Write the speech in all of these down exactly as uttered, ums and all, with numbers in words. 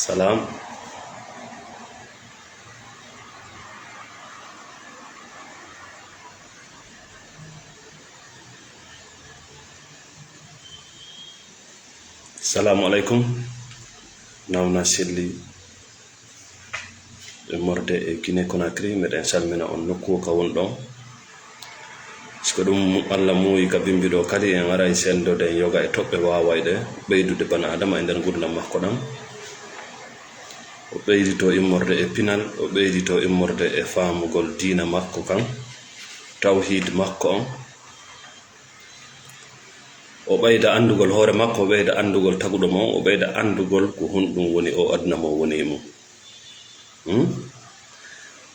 Salam. Salamu aleykum. Nawna selli. Immorde e Guinée Conakry, meɗen salmina on nokku o ka won ɗon. Si ko ɗum Allah muuyi ka bimbi ɗo kadi, en aray sendoden yoga e toɓɓe waawayɗe ɓeydude bana Adama e nder ngurdam makko ɗam. O ɓeydito immorde e pinal, o ɓeydito immorde e faamugol diina makko kan, tawhiid makko on. O ɓeyda anndugol hoore makko, o ɓeyda anndugol taguɗo mo, o ɓeyda anndugol ko honɗum woni o aduna mo woni e mum. Hmm?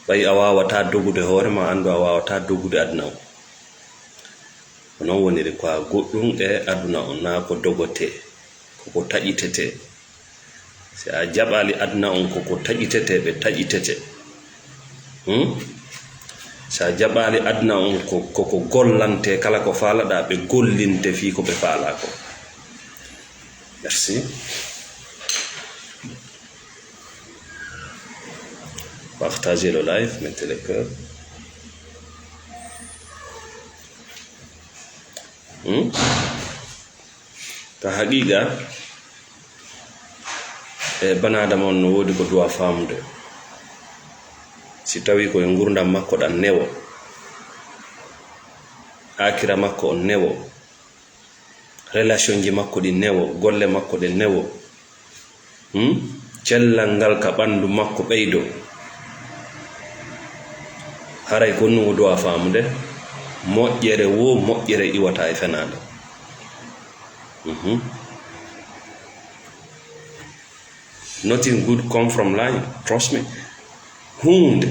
Ɓay a waawataa dogude hoore ma, anndu a waawataa dogude aduna o. Ko non woniri ko a goɗɗum e aduna o, naa ko dogotee, ko ko taƴitetee. Si a jaɓaali aduna on ko ko taƴitetee, ɓe taƴitete. Hmm? Si a jaɓaali aduna on ko, ko, ko gollante, kala ko faalaɗaa, ɓe gollinte fii ko ɓe faalaa ko. Merci. Partagez le live, mettez le cœur. Hmm? Ka haqiqa, e bana Adama on no woodi ko duwa faamude. Si tawi ko e ngurdam makko ɗan newo, akira makko on newo, relationji makko ɗin newo, golle makko ɗen newo, hmm? Cellal ngal ka ɓandu makko ɓeydo. Haray ko ɗun o duwa faamude, moƴƴere wo moƴƴere iwata e fenaande. Mhm. Nothing good come from lying, trust me. Huunde,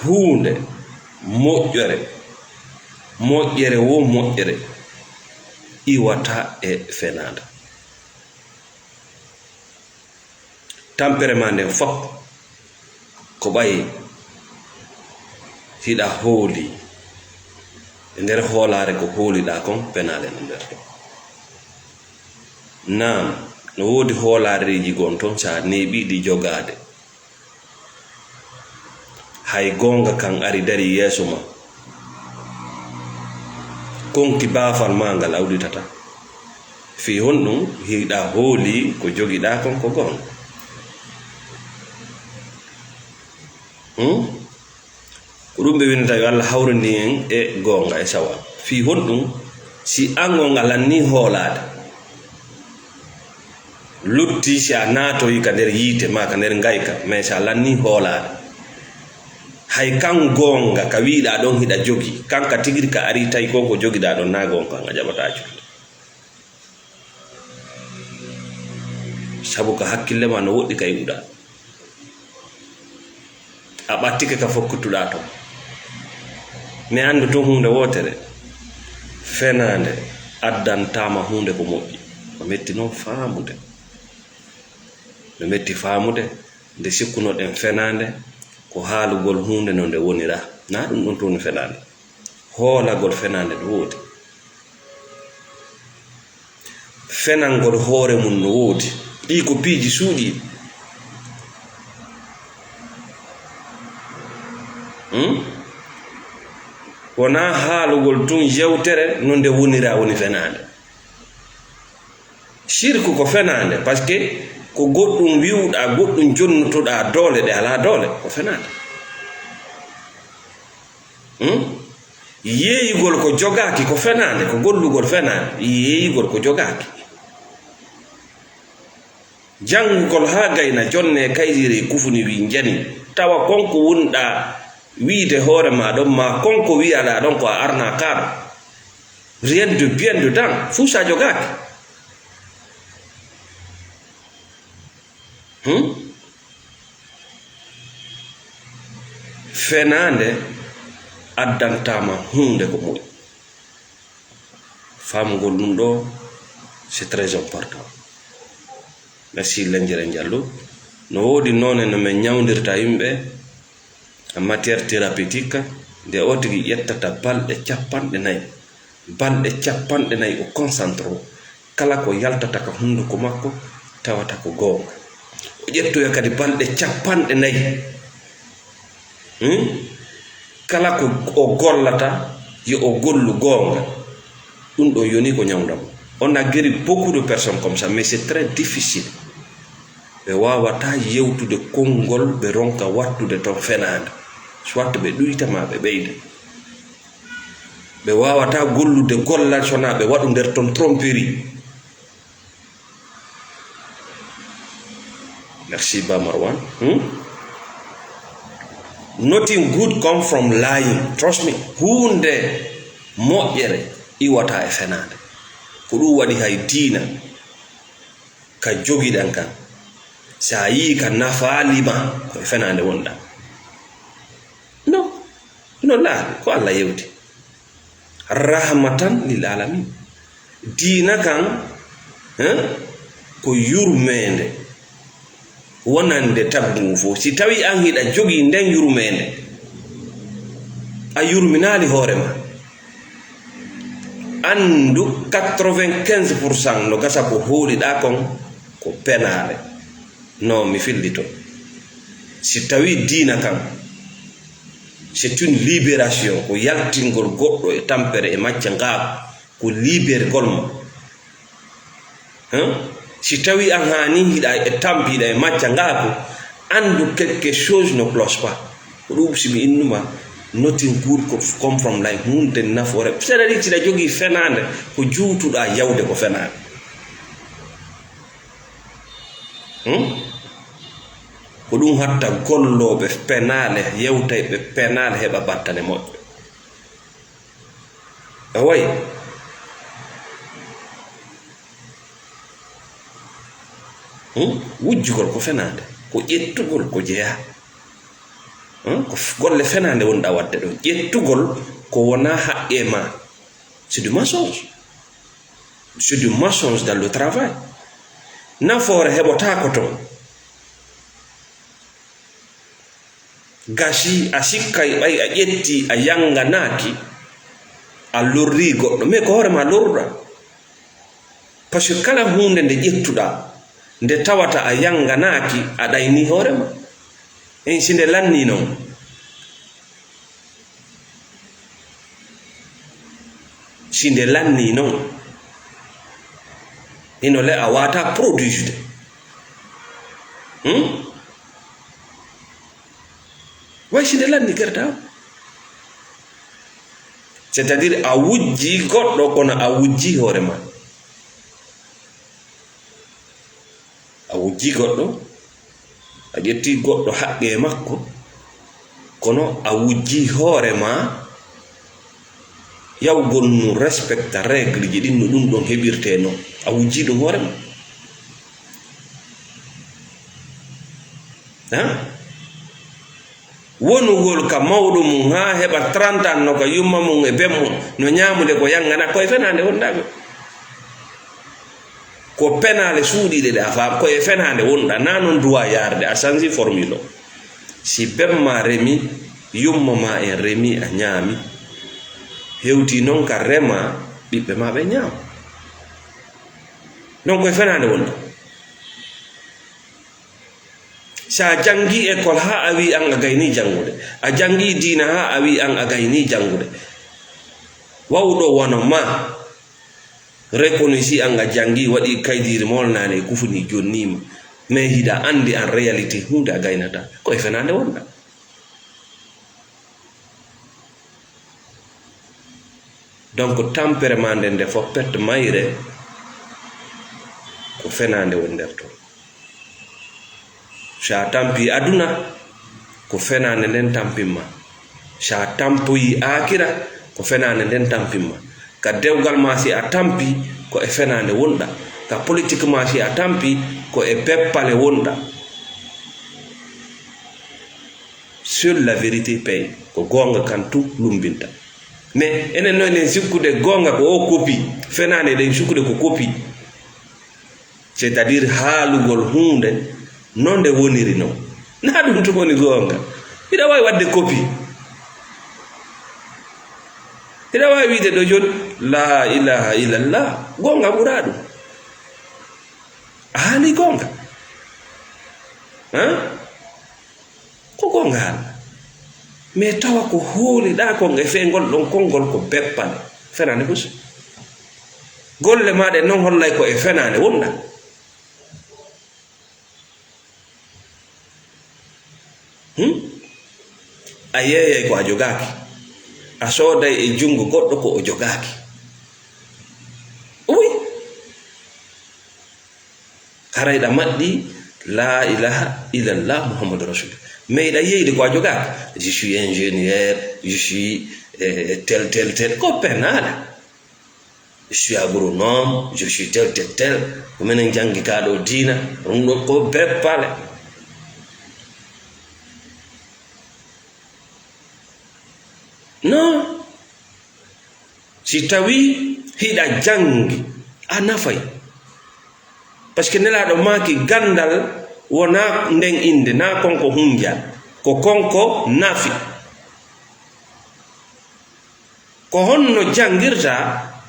huunde moƴƴere, moƴƴere wo moƴƴere iwata e fenaande. Tampere ma nden fop ko ɓay hiɗa hooli. E nder hoolaare ko hooliɗaa kon, penaale no nder ɗon. Naam, no woodi hoolaareeji gon ton, sa neeɓii ɗi jogaade. Hay goonga kan ari dari yeeso ma, konki baafal ma ngal a uditata. Fii honɗum? Hiɗa hooli ko jogiɗaa kon ko goonga. Hmm? Ko ɗum ɓe winata yo Allah hawrindi en e goonga e sawa. Fii honɗum? Si an on a lannii hoolaade, lutti si a naatoyi ka nder yiite maa ka nder ngayka, mais si a lannii hoolaade, hay kan goonga ka wiiɗaa ɗon hiɗa jogi, kanka tigiri ka arii tawi kon ko jogiɗaa ɗon naa goonga, kan a jaɓataa julde. Sabu ka hakkille ma no woɗɗi ka iwɗaa. A ɓattike ka fokkituɗaa ton. Mi anndu tun huunde wootere. Fenaande addantaa ma huunde ko moƴƴi. Ko metti non faamude. No metti faamude nde sikkunoɗen fenaande ko haalugol huunde no nde wonira. Naa ɗum ɗon tun fenaande. Hoolagol fenaande no woodi. Fenangol hoore mum no woodi. Ɗii ko piiji suuɗiiɗi. Hmm? Wonaa haalugol tun yewtere no nde wonira woni fenaande. Sirku ko fenaande, parce que ko goɗɗum wi'uɗaa, goɗɗum jonnutoɗaa doole ɗe alaa doole, ko fenaande. Hmm? Yeeyugol ko jogaaki, ko fenaande, ko gollugol fenaande, yeeyugol ko jogaaki. Janngugol haa gayna, jonne kaydiri kufuni wi njani, tawa kon ko wunɗaa wiide hoore maa ɗon, maa kon ko wi'aɗaa ɗon ko a arnaa kaaɗo. Rien de bien dedans, fuu sa jogaaki. Hmm? Fenaande addantaa ma huunde ko moƴƴi. Faamugol ɗum ɗo, c'est très important. Merci, Lenjere Njallu. No woodi noone no min ñawndirta yimɓe en matière thérapeutique, nde o tigi ƴettata balɗe capanɗe nayi. Balɗe capanɗe nayi o concentre o. Kala ko yaltata ka hunnduko makko, Tawata ko goonga. O ƴettoya kadi balɗe capanɗe nayi. Hmm? Kala ko o gollata, yo o gollu goonga. Ɗum ɗo yoni ko ñawndam. On a guéri beaucoup de personnes comme ça, mais c'est très difficile. Ɓe waawataa yewtude konngol, ɓe ronka wattude toon fenaande. Soit ɓe ɗuyta ma ɓe ɓeyda. Ɓe waawataa gollude gollal, so wonaa ɓe waɗu nder toon tromperie. Merci, Ba Marwan. Hmm? Nothing good come from lying. Trust me. Huunde moƴƴere iwata e fenaande. Ko ɗum waɗi hay diina ka jogiɗan kan. Sa yii ka nafaali ma, ko e fenaande wonɗa. No, no laaɓi, ko Allah yewti. Rahmatan lil alamin. Diina kan, hein, ko yurmeende wonande tagu ngu fof. Si tawi an hiɗa jogii nden yurmeende, a yurminaali hoore ma. Anndu quatre-vingt-quinze pour cent no gasa ko hooliɗaa kon ko penaale. No mi fillito. Si tawi diina kan, c'est une libération, ko yaltingol goɗɗo e tampere e macca ngaaku, ko libergol mo. Hein? Si tawi an haani hiɗa e tampi, hiɗa e macca ngaaku, anndu quelque chose ne cloche pas. Ko ɗum si mi innuma, nothing good co-, come from lying. Hunde nafoore. C'est-à-dire, siɗa jogii fenaande, ko juutuɗaa yawde ko fenaande. Hmm? Ko ɗum hatta gollooɓe penaale, yewtayɓe penaale heɓa battane moƴƴe. A wayi. Hmm? Wujjugol ko fenaande, ko ƴettugol ko jeyaa. Hmm? Ko f-, golle fenaande wonɗa waɗde ɗo. Ƴettugol ko wonaa haqqe ma. C'est du mensonge. C'est du mensonge dans le travail. Nafoore heɓotaako toon. Gasi a sikkay ɓay a ƴetti a yannganaaki, a lorri goɗɗo. Mais ko hoore ma lorruɗa. Parce que kala huunde nde ƴettuɗa, nde tawata a yannganaaki, a ɗayni hoore ma. En si nde lanni noon. Si nde lanni noon, hino le a wata produit de. Hmm? Way si nde lanni kerta. C'est-à-dire a wujji goɗɗo kono a wujji hoore ma. A wujji goɗɗo, a ƴetti goɗɗo haqqe makko, kono a wujji hoore ma, yawgol no respecta règle ji ɗin no ɗum ɗon heɓirte no, a wujji ɗum hoore ma. Ha? Wonugol ka mawɗo mum haa heɓa trente ans no ka yumma mum e ben mum no ñaamude ko yanngana, ko e fenaande wonɗa ko. Ko penaale suuɗiiɗe ɗe a faam, ko e fenaande wonɗa, na noon duwa yaarde, a sanji formule o. Si ben ma remi, yumma ma en remi, a ñaami. Hewti noon ka rema, ɓiɓɓe ma ɓe ñaama. Donc ko e fenaande wonɗa. Sa janngi école haa a wi an a gayni janngude, a janngi diina haa a wi an a gayni janngude. Wawɗo wano ma, reconnu si an a janngi, waɗi kaydiiri molnaani e kufuni jonnii ma, mais hiɗa anndi en réalité huunde a gaynata, ko e fenaande wonɗa. Donc, tampere ma nden nde fof pet mayre ko fenaande woni nder ton. So a tampi aduna, ko fenaande nden tampimma. So a tampoyi aakira, ko fenaande nden tampimma. Ka dewgal ma si a tampi, ko e fenaande wonɗa. Ka politique ma si a tampi, ko e beppale wonɗa. Seule la vérité paye. Ko goonga kan tun lumbinta. Mais enen no enen sikkude goonga ko o copie, fenaande eɗen sikkude ko copie. C'est-à-dire haalugol huunde no nde woniri non. Na ɗum tun woni goonga. Hiɗa waawi waɗde copie. Hiɗa waawi wiide ɗo jooni, "La ilaha illallah." Goonga ɓuraa ɗum. A Haali goonga. Hein? Ko goonga haala. Mais tawa ko hooliɗaa kon e fee ngol ɗon konngol ko beppale. Fenaande hus. Golle maa ɗe non hollay ko e fenaande wonɗaa. Hmm? A yeeyay ko a jogaaki. A sooday e junngo goɗɗo ko o jogaaki. Oui. Haray ɗa maɗɗi, "La ilaha illallah Muhammadu Rasulullah." Mais ɗa yeyde ko a jogaaki. "Je suis ingénieur, je suis, eh, tel, tel, tel." Ko penaale. "Je suis agronome, je suis tel, tel, tel." Ko minen janngi kaa ɗo diina, ɗum ɗo ko beppale. Non. Si tawii hiɗa janngi, a nafay. Parce que Nelaaɗo maaki, ganndal wonaa nden innde, naa konko hunja, ko konko nafi. Ko honno janngirta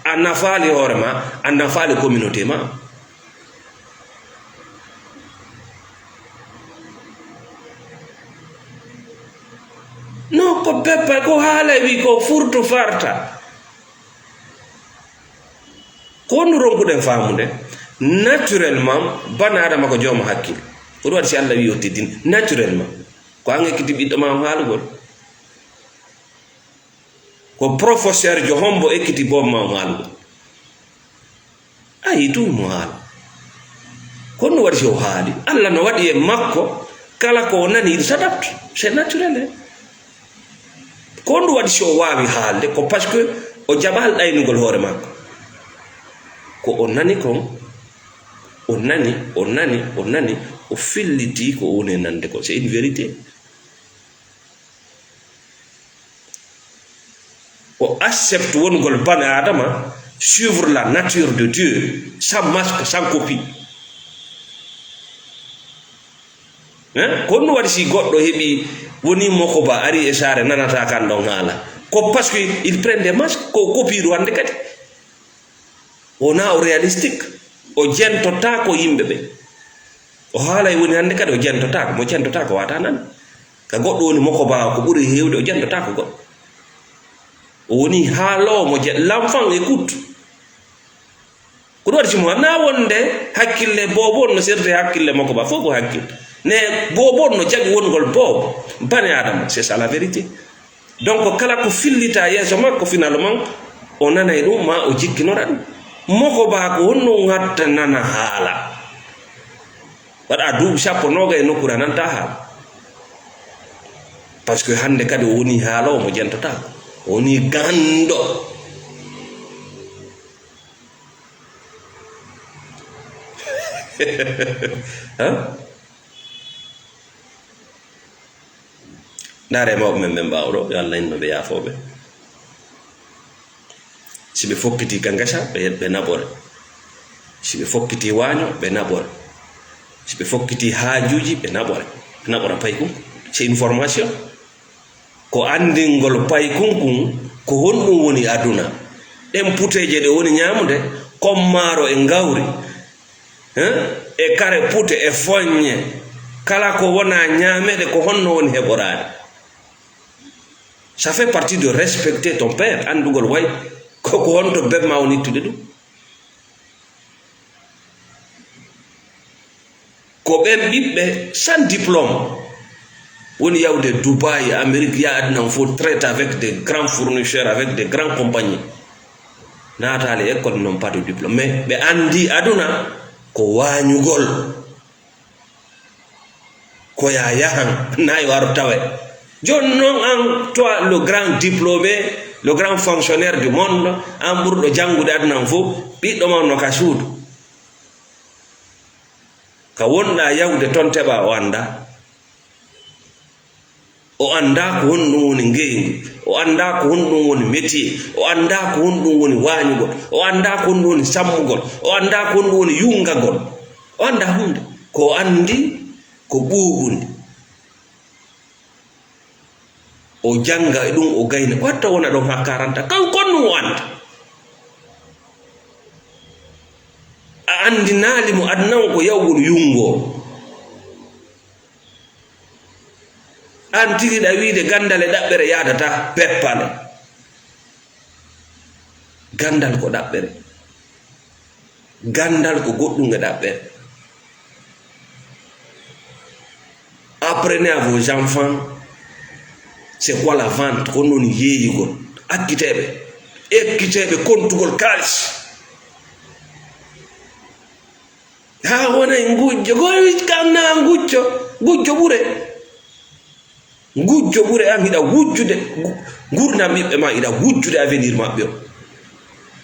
a nafaali hoore ma, a nafaali communauté ma? Non, ko beppa, ko haala wi ko furto farta. Ko honno ronkuɗen faamude? Naturellement, bana Adama ko jooma hakkil. Ko ɗum waɗi si Allah wi o teddin. Naturellement. Ko an ekkiti ɓiɗɗo ma on haalugol. Ko professeur jo hombo ekkiti boobo ma on haalugol. A yii ɗum mo haala. Ko ɗum waɗi si o haali. Allah no waɗi e makko, kala ko o nani, il s'adapte. C'est naturel, hein. Ko ɗum waɗi si o waawi haalde, ko parce que o jaɓaali ɗaynugol hoore makko. Ko o nani kon, o nani, o nani, o nani, o filliti ko o woni e nande ko. C'est une vérité. O accepte wonugol bani Adama, suivre la nature de Dieu, sans masque, sans copie. Hein? Ko honno waɗi si goɗɗo heɓi, woni Mokoba ari e saare, nanata kan ɗon haala? Ko parce que il prend des masques, ko copie ɗo hannde kadi. Wonaa o réalistique, o jentotaako yimɓe ɓe. O haalay woni hannde kadi o jentotaako, mo jentotaako wata nan. Ka goɗɗo woni Mokoba, ko ɓuri heewde o jentotaako goɗɗo. O woni haaloowo mo je-, l'enfant écoute. Ko ɗum waɗi si mo na wonde hakkille boobo on no serti e hakkille Mokoba, fof ko hakkille. Ne boobo on no jaɓi wongol boobo, bani Adama, c'est ça la vérité. Donc, kala ko fillita yeeso makko, finalement, o nanay ɗum, ma o jikkinora ɗum. Mokoba ko honno ngatta nana haala? Waɗa duuɓi sappo noga e nokkuure a nanta haala. Parce que hannde kadi o woni haaloowo mo jentata. O woni ganndo. Hein? Ndaare mawɓe men ɓen ɓaawo ɗo, yo Allah inno ɓe yaafooɓe. Si ɓe fokkiti ka ngesa, ɓe, ɓe naɓore. Si ɓe fokkiti waaño, ɓe naɓore. Si ɓe fokkiti haajuuji, ɓe naɓore. Ɓe naɓora paykun. C'est une formation. Ko anndingol paykun kun, ko honɗum woni aduna. Ɗen puteeje ɗe woni ñaamude, comme maaro e ngawri. Hein? E kare pute e foññe. Kala ko wona ñaameede, ko honno woni heɓoraade? Ça fait partie de respecter ton père, anndugol way ko, ko honto beb ma woni ittude ɗum. Ko ɓen ɓiɓɓe sans diplôme woni yawde Dubaï, Amérique, ya aduna on fof, traite avec des grands fournisseurs, avec des grandes compagnies. Naataali école, non pas de diplôme. Mais ɓe anndi aduna ko waañugol. Ko ya yahan, na yo ar tawe. Jooni non an, toi, le grand diplômé, le grand fonctionnaire du monde, an ɓurɗo janngude aduna on fof, ɓiɗɗo ma on no ka suudu. Ka wonɗaa yawde ton teɓa o anndaa. O anndaa ko honɗum woni ngeyngu. O anndaa ko honɗum woni métier. O anndaa ko honɗum woni waañugol. O anndaa ko honɗum woni sammugol. O anndaa ko honɗum woni yunngagol. O anndaa huunde. Ko o anndi ko ɓuuɓundi. O jannga e ɗum, o gayna. Watta wona ɗon haa quarante ans. Kanko on ɗum o annda. A Anndinaali mo aduna on ko yawgol yunngo. An tigi ɗa wiide ganndal e ɗaɓɓere yaadata peppale. Ganndal ko ɗaɓɓere. Ganndal ko goɗɗum e ɗaɓɓere. Apprenez à vos enfants c'est quoi la vente, ko non yeeyigol. Akkiteeɓe, ekkiteeɓe kontugol kaalis. Haa wonay ngujjo, ko kam na ngujjo, ngujjo ɓure. Ngujjo ɓure am, hiɗa wujjude ngu-, ngurndan ɓiɓɓe ma, hiɗa wujjude avenir maɓɓe o.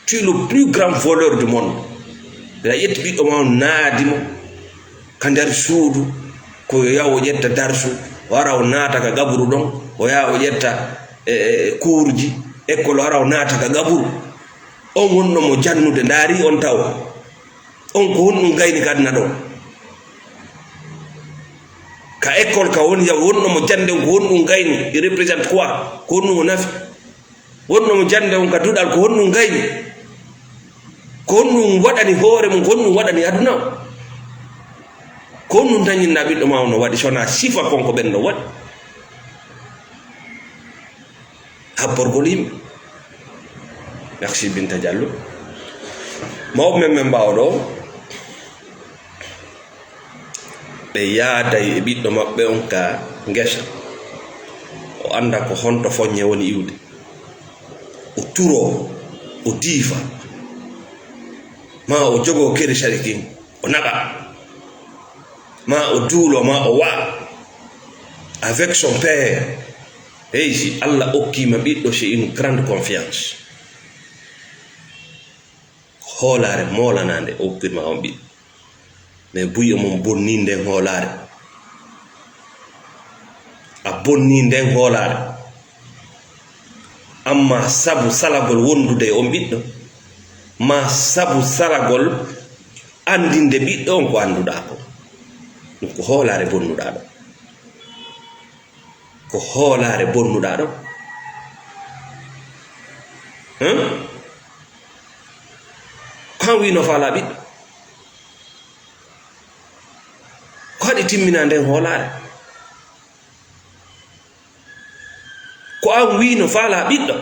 Tu es le plus grand voleur du monde. Hiɗa ƴetti ɓiɗɗo ma on, naadi mo ka nder suudu, ko yo yaw o ƴetta darsu, o ara o naata ka gaburu ɗon, o yaha o ƴetta, e, e, kuurji, école, o ara o naata ka gaburu. On wonno mo jannude, ndaari on taw. On ko honɗum gayni ka aduna ɗo? Ka école ka woni ya wonno mo jannde on, ko honɗum gayni? Il représente quoi? Ko honɗum o nafi? Wonno mo jannde on ka duɗal, ko honɗum gayni? Ko honɗum waɗani hoore mum? Ko honɗum waɗani aduna o? Ko honɗum dañinɗa ɓiɗɗo ma on no waɗi? So wonaa sifa kon ko ɓen no waɗi. Habborgol yimɓe. Merci Binta Diallo. Mawɓe men, men ɓaawo ɗo, ɓe yaaday e ɓiɗɗo maɓɓe on ka ngesa. O annda ko honto foññe woni iwde. O turoo, o diifa. Ma o jogoo keri sari kin, o naɓa. Ma o duulo, ma o wa'a. Avec son père. Hey, si Allah okkii ma ɓiɗɗo, c'est une grande confiance. Hoolaare moolanaande o okkir ma on ɓiɗɗo. Mais buy o mon bonnii nden hoolaare. A bonnii nden hoolaare. Amma sabu salagol wondude e on ɓiɗɗo, ma sabu salagol anndinde ɓiɗɗo on ko annduɗaa ko. Ɗum ko hoolaare bonnuɗaa ɗo. Ko hoolaare bonnuɗaa ɗo. Hum? Ko han wiino faalaa ɓiɗɗo? Ko haɗi timminaa nden hoolaare? Ko an wiino faalaa ɓiɗɗo?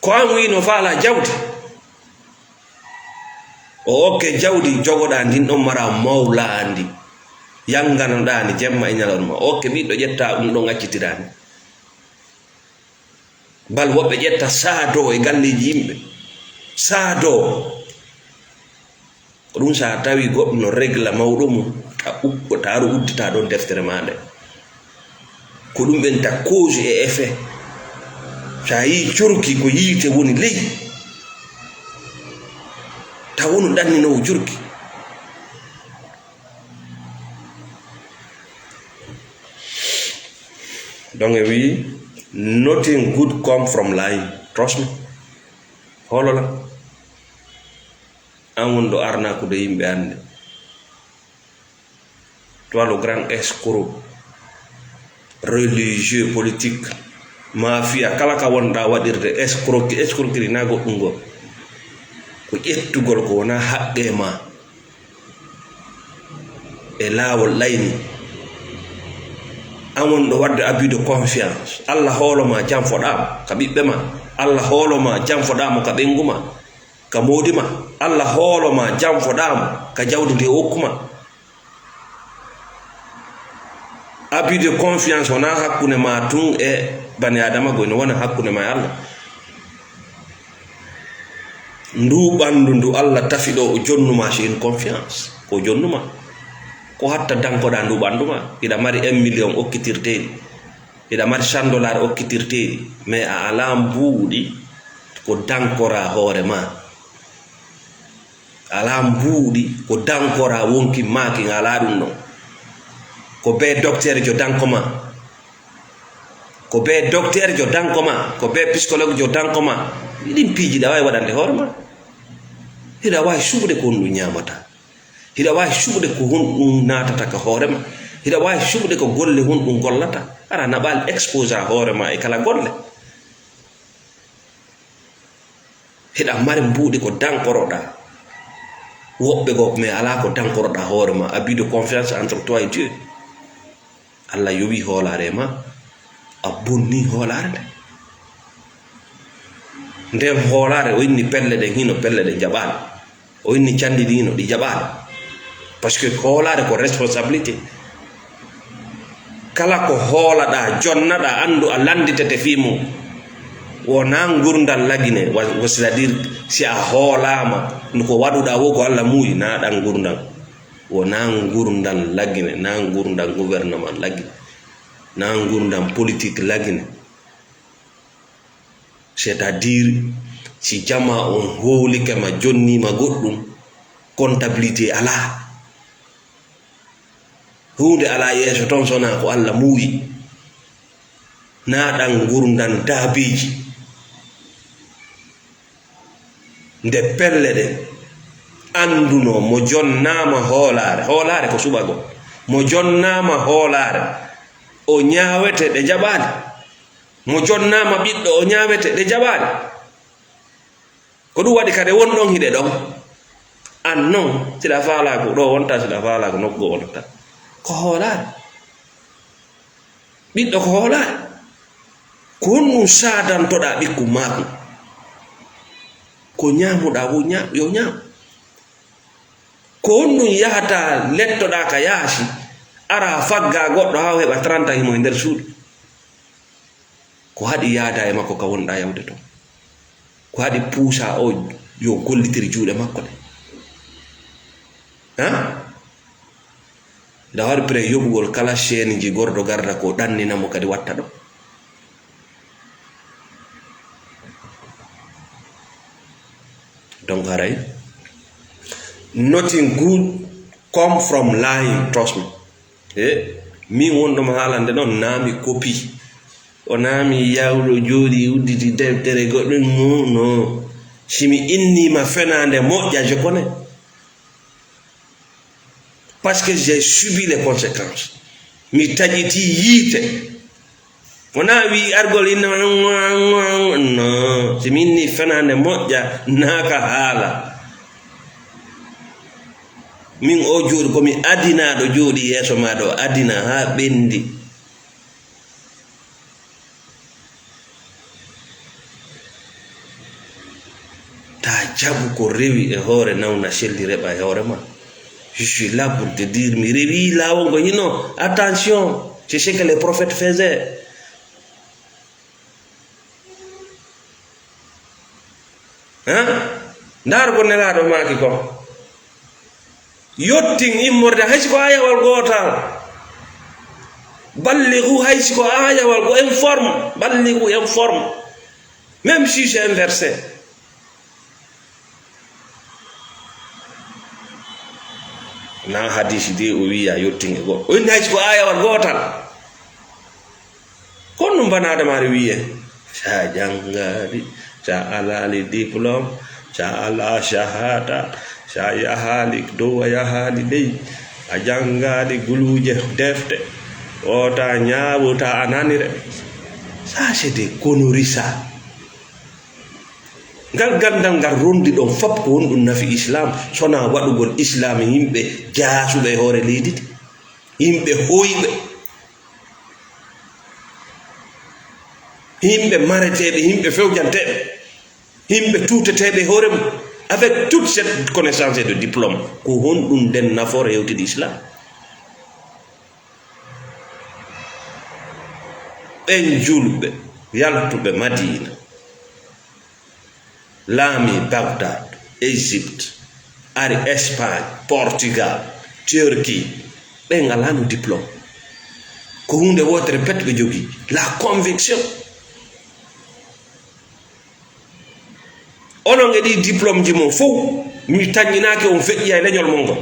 Ko an wiino faalaa jawdi? O okke jawdi jogoɗaa ndin ɗon mara mawlaandi. Yannganoɗaa ndi jemma e ñalawma. O okke ɓiɗɗo ƴettaa ɗum ɗon accitiraa ndi. Bal woɓɓe ƴetta saadoo e galleeji yimɓe. Saadoo. Ko ɗum, so a tawi goɗɗo no regla mawɗo mum, a ukko, ta aru uddita ɗon deftere maa nde. Ko ɗum ɓenta cause et effet. So a yii curki ko yiite woni ley, taw wonu ɗanninoowo curki. Donc e wii, "Nothing good come from lying." Trust me. Hoolola. An woni ɗo arnakude yimɓe hannde. Toi le grand escroc, religieux, politique, mafia, kala ka wonɗa waɗirde escroc, escroquerie na goɗɗum goo. Ko ƴettugol ko wona haqqe ma e laawol ɗayni. An woni ɗo waɗde abus de confiance. Allah hoolo ma, janfoɗa mo ka ɓiɓɓe ma. Allah hoolo ma, janfoɗa mo ka ɓeyngu ma, ka moodi ma. Allah hoolo ma, janfoɗa mo ka jawdi ndi o okku ma. Abus de confiance wona hakkunde ma tun e bani Adama goo, ino wona hakkunde ma e Allah. Ndu ɓandu ndu Allah tafi ɗo, o jonnuma, c'est une confiance. Ko jonnuma. Ko hatta dankoɗa ndu ɓandu ma? Hiɗa mari un million okkitirteeɗi. Hiɗa mari cent dollars okkitirteeɗi. Mais a alaa mbuuɗi ko dankora hoore ma. Alaa mbuuɗi ko dankora wonki maakin, alaa ɗum ɗon. Ko bee docteur jo danko ma. Ko bee docteur jo danko ma. Ko bee psychologue jo danko ma. Ɗin piiji ɗa waawi waɗande hoore ma. Hiɗa waawi suɓude ko honɗum ñaamata. Hiɗa waawi suɓude ko honɗum naatata ka hoore ma. Hiɗa waawi suɓude ko golle honɗum gollata. Hara naɓaali exposa hoore ma e kala golle. Hiɗa mari mbuuɗi ko dankoroɗaa. Woɓɓe goo, mais alaa ko dankoroɗaa hoore ma, abus de confiance entre toi et Dieu. Allah yowi hoolaare ma, a bonni hoolaare nde. Nden hoolaare, o inni pelle ɗen hino, pelle ɗen jaɓaali. O inni canɗi ɗi hino, ɗi jaɓaali. Parce que hoolaare ko responsabilité. Kala ko hoolaɗaa, jonnaɗaa, anndu a lannditete fii mum. Wonaa ngurndan lagine, wa-, wa-, c'est-à-dire, si a hoolaama, no ko waɗuɗaa wo ko Allah muuyi, naa ɗan ngurndan. Wonaa ngurndan lagine, naa ngurndan gouvernement lagine, naa ngurndan politique lagine. C'est-à-dire, si jamaa on hoolike ma, jonnii ma goɗɗum, comptabilité alaa. Huunde alaa yeeso ton, sonaa ko Allah muuyi. Naa ɗan ngurndan daabeeji. Nde pelle ɗen anndunoo, mo jonnaama hoolaare, hoolaare ko suɓagol, mo jonnaama hoolaare, o ñaawete, ɗe jaɓaali. Mo jonnaama ɓiɗɗo, o ñaawete, ɗe jaɓaali. Ko ɗum waɗi kadi won ɗon hiɗe ɗon. An non, siɗa faalaa ko ɗo wonta, siɗa faalaa ko nokku goo wonta. Ko hoolaare. Ɓiɗɗo ko hoolaare. Ko honɗum saadantoɗaa ɓikkun maakun? Ko ñaamuɗaa wo ñaa-, yo ñaam. Ko honɗum yahata lettoɗaa ka yaasi, ara faggaa goɗɗo haa o heɓa trente himo e nder suudu? Ko haɗi yaada e makko ka wonɗaa yawde ton? Ko haɗi puusaa o yo gollitir juuɗe makko ɗe? Haa? Nda waɗi pre yoɓugol kala seeniji gordo garda ko ɗannina mo kadi watta ɗo. Donc haray, nothing good come from lying, trust me. E min wonɗo mo haalande ɗon, naa mi kopi. O naa mi yawɗo jooɗi udditi deftere goɗɗum, no, no. Si mi innii ma fenaande moƴƴa, je connais. Parce que j'ai subi les conséquences. Mi taƴiti yiite. Wonaa wii argol inna, no, si mi innii fenaande moƴƴa, naa ka haala. Min o jooɗi, ko mi adinaaɗo jooɗi yeeso maa ɗo, adina haa ɓenndi. Ta jaɓu ko rewi e hoore nawna selli reɓa e hoore ma. Je suis là pour te dire, mi rewi laawol ngo hino. Attention, c'est ce que les prophètes faisaient. Hein? Ndaar ko Nelaaɗo maaki kon. Yottin immorde hay si ko ayawal gootal. Balligu hay si ko ayawal go informe. Balligu informe. Même si c'est inversé. Na hadisi de o wiya yottin e go. O inni hay si ko ayawal gootal. Kono ɗum bana adamaare wiye, sa janngaali, sa alaali diplôme, sa alaa shahada, sa yahaali dow, a yahaali ley, a janngaali guluuje defte, wota ñaawu ta a nanire. Ça, c'est des conneries, ça. Ngal ganndal ngal rondi ɗon fop ko honɗum nafi Islam, sona waɗugol Islam e yimɓe jaasuɓe e hoore leydi ndi, yimɓe hoyɓe. Yimɓe mareteeɓe, yimɓe fewjanteeɓe, yimɓe tuuteteeɓe e hoore mum, avec toute cette connaissance et de diplôme, ko honɗum nden nafoore hewtidi Islam? Ɓen julɓe yaltuɓe Madiina, laami Bagdad, Égypte, ari Espagne, Portugal, Turquie, ɓe ngalaano diplôme. Ko huunde wootere pet ɓe jogii, la conviction. Onon e ɗi diplôme ji mon fof, mi taññinaaki on feƴƴi hay leñol mon ngol.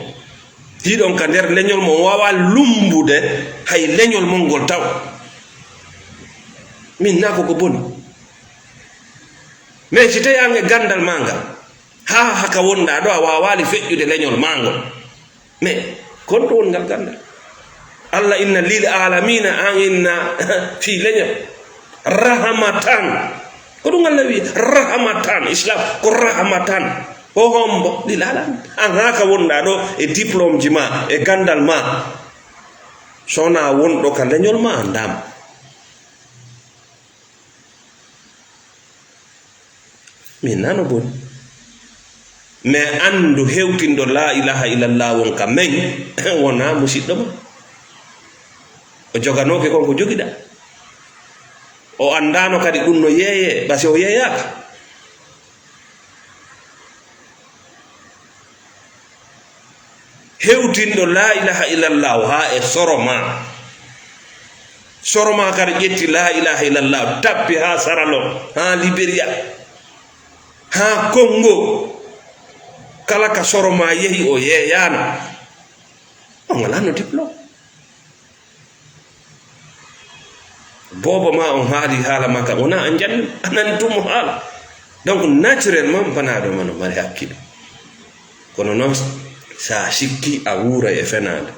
Hiɗon ka nder leñol mon, on waawaa lummbude hay leñol mon ngol taw. Min naa ko ko boni. Mais si tawi an e ganndal maa ngal, haa haka wonɗaa ɗo, a waawaali feƴƴude leñol maa ngol. Mais kon ɗo woni ngal ganndal. Allah inna lil alamina, an inna fii leñol. Rahamatan. Ko ɗum Allah wi, rahamatan. Islam ko rahamatan. Ko hombo? Ɗi laalan. An haa ka wonɗaa ɗo e diplôme ji ma, e gandal ma. So wonaa wonɗo ka leñol ma, anndaama. Min nano boni. Mais anndu hewtinɗo laa ilaaha illallah won ka men, wonaa musiɗɗo ma. O joganooke kon ko jogiɗaa. O anndaano kadi ɗum no yeeyee, ɓasi o yeeyaaka. Hewtinɗo laa ilaaha illallah haa e soro ma. Soro ma kadi ƴetti laa ilaaha illallah, tappi haa Saralon, haa Liberia, haa Congo. Kala ka soro ma yehi o yeeyaano. On alano diplôme. Boobo ma on haali haala makka, wona an janni, a nani tun mo haala. Donc, naturellement, banaaɗo ma no mari hakkilo. Kono noon, sa sikki a wuura e fenaande.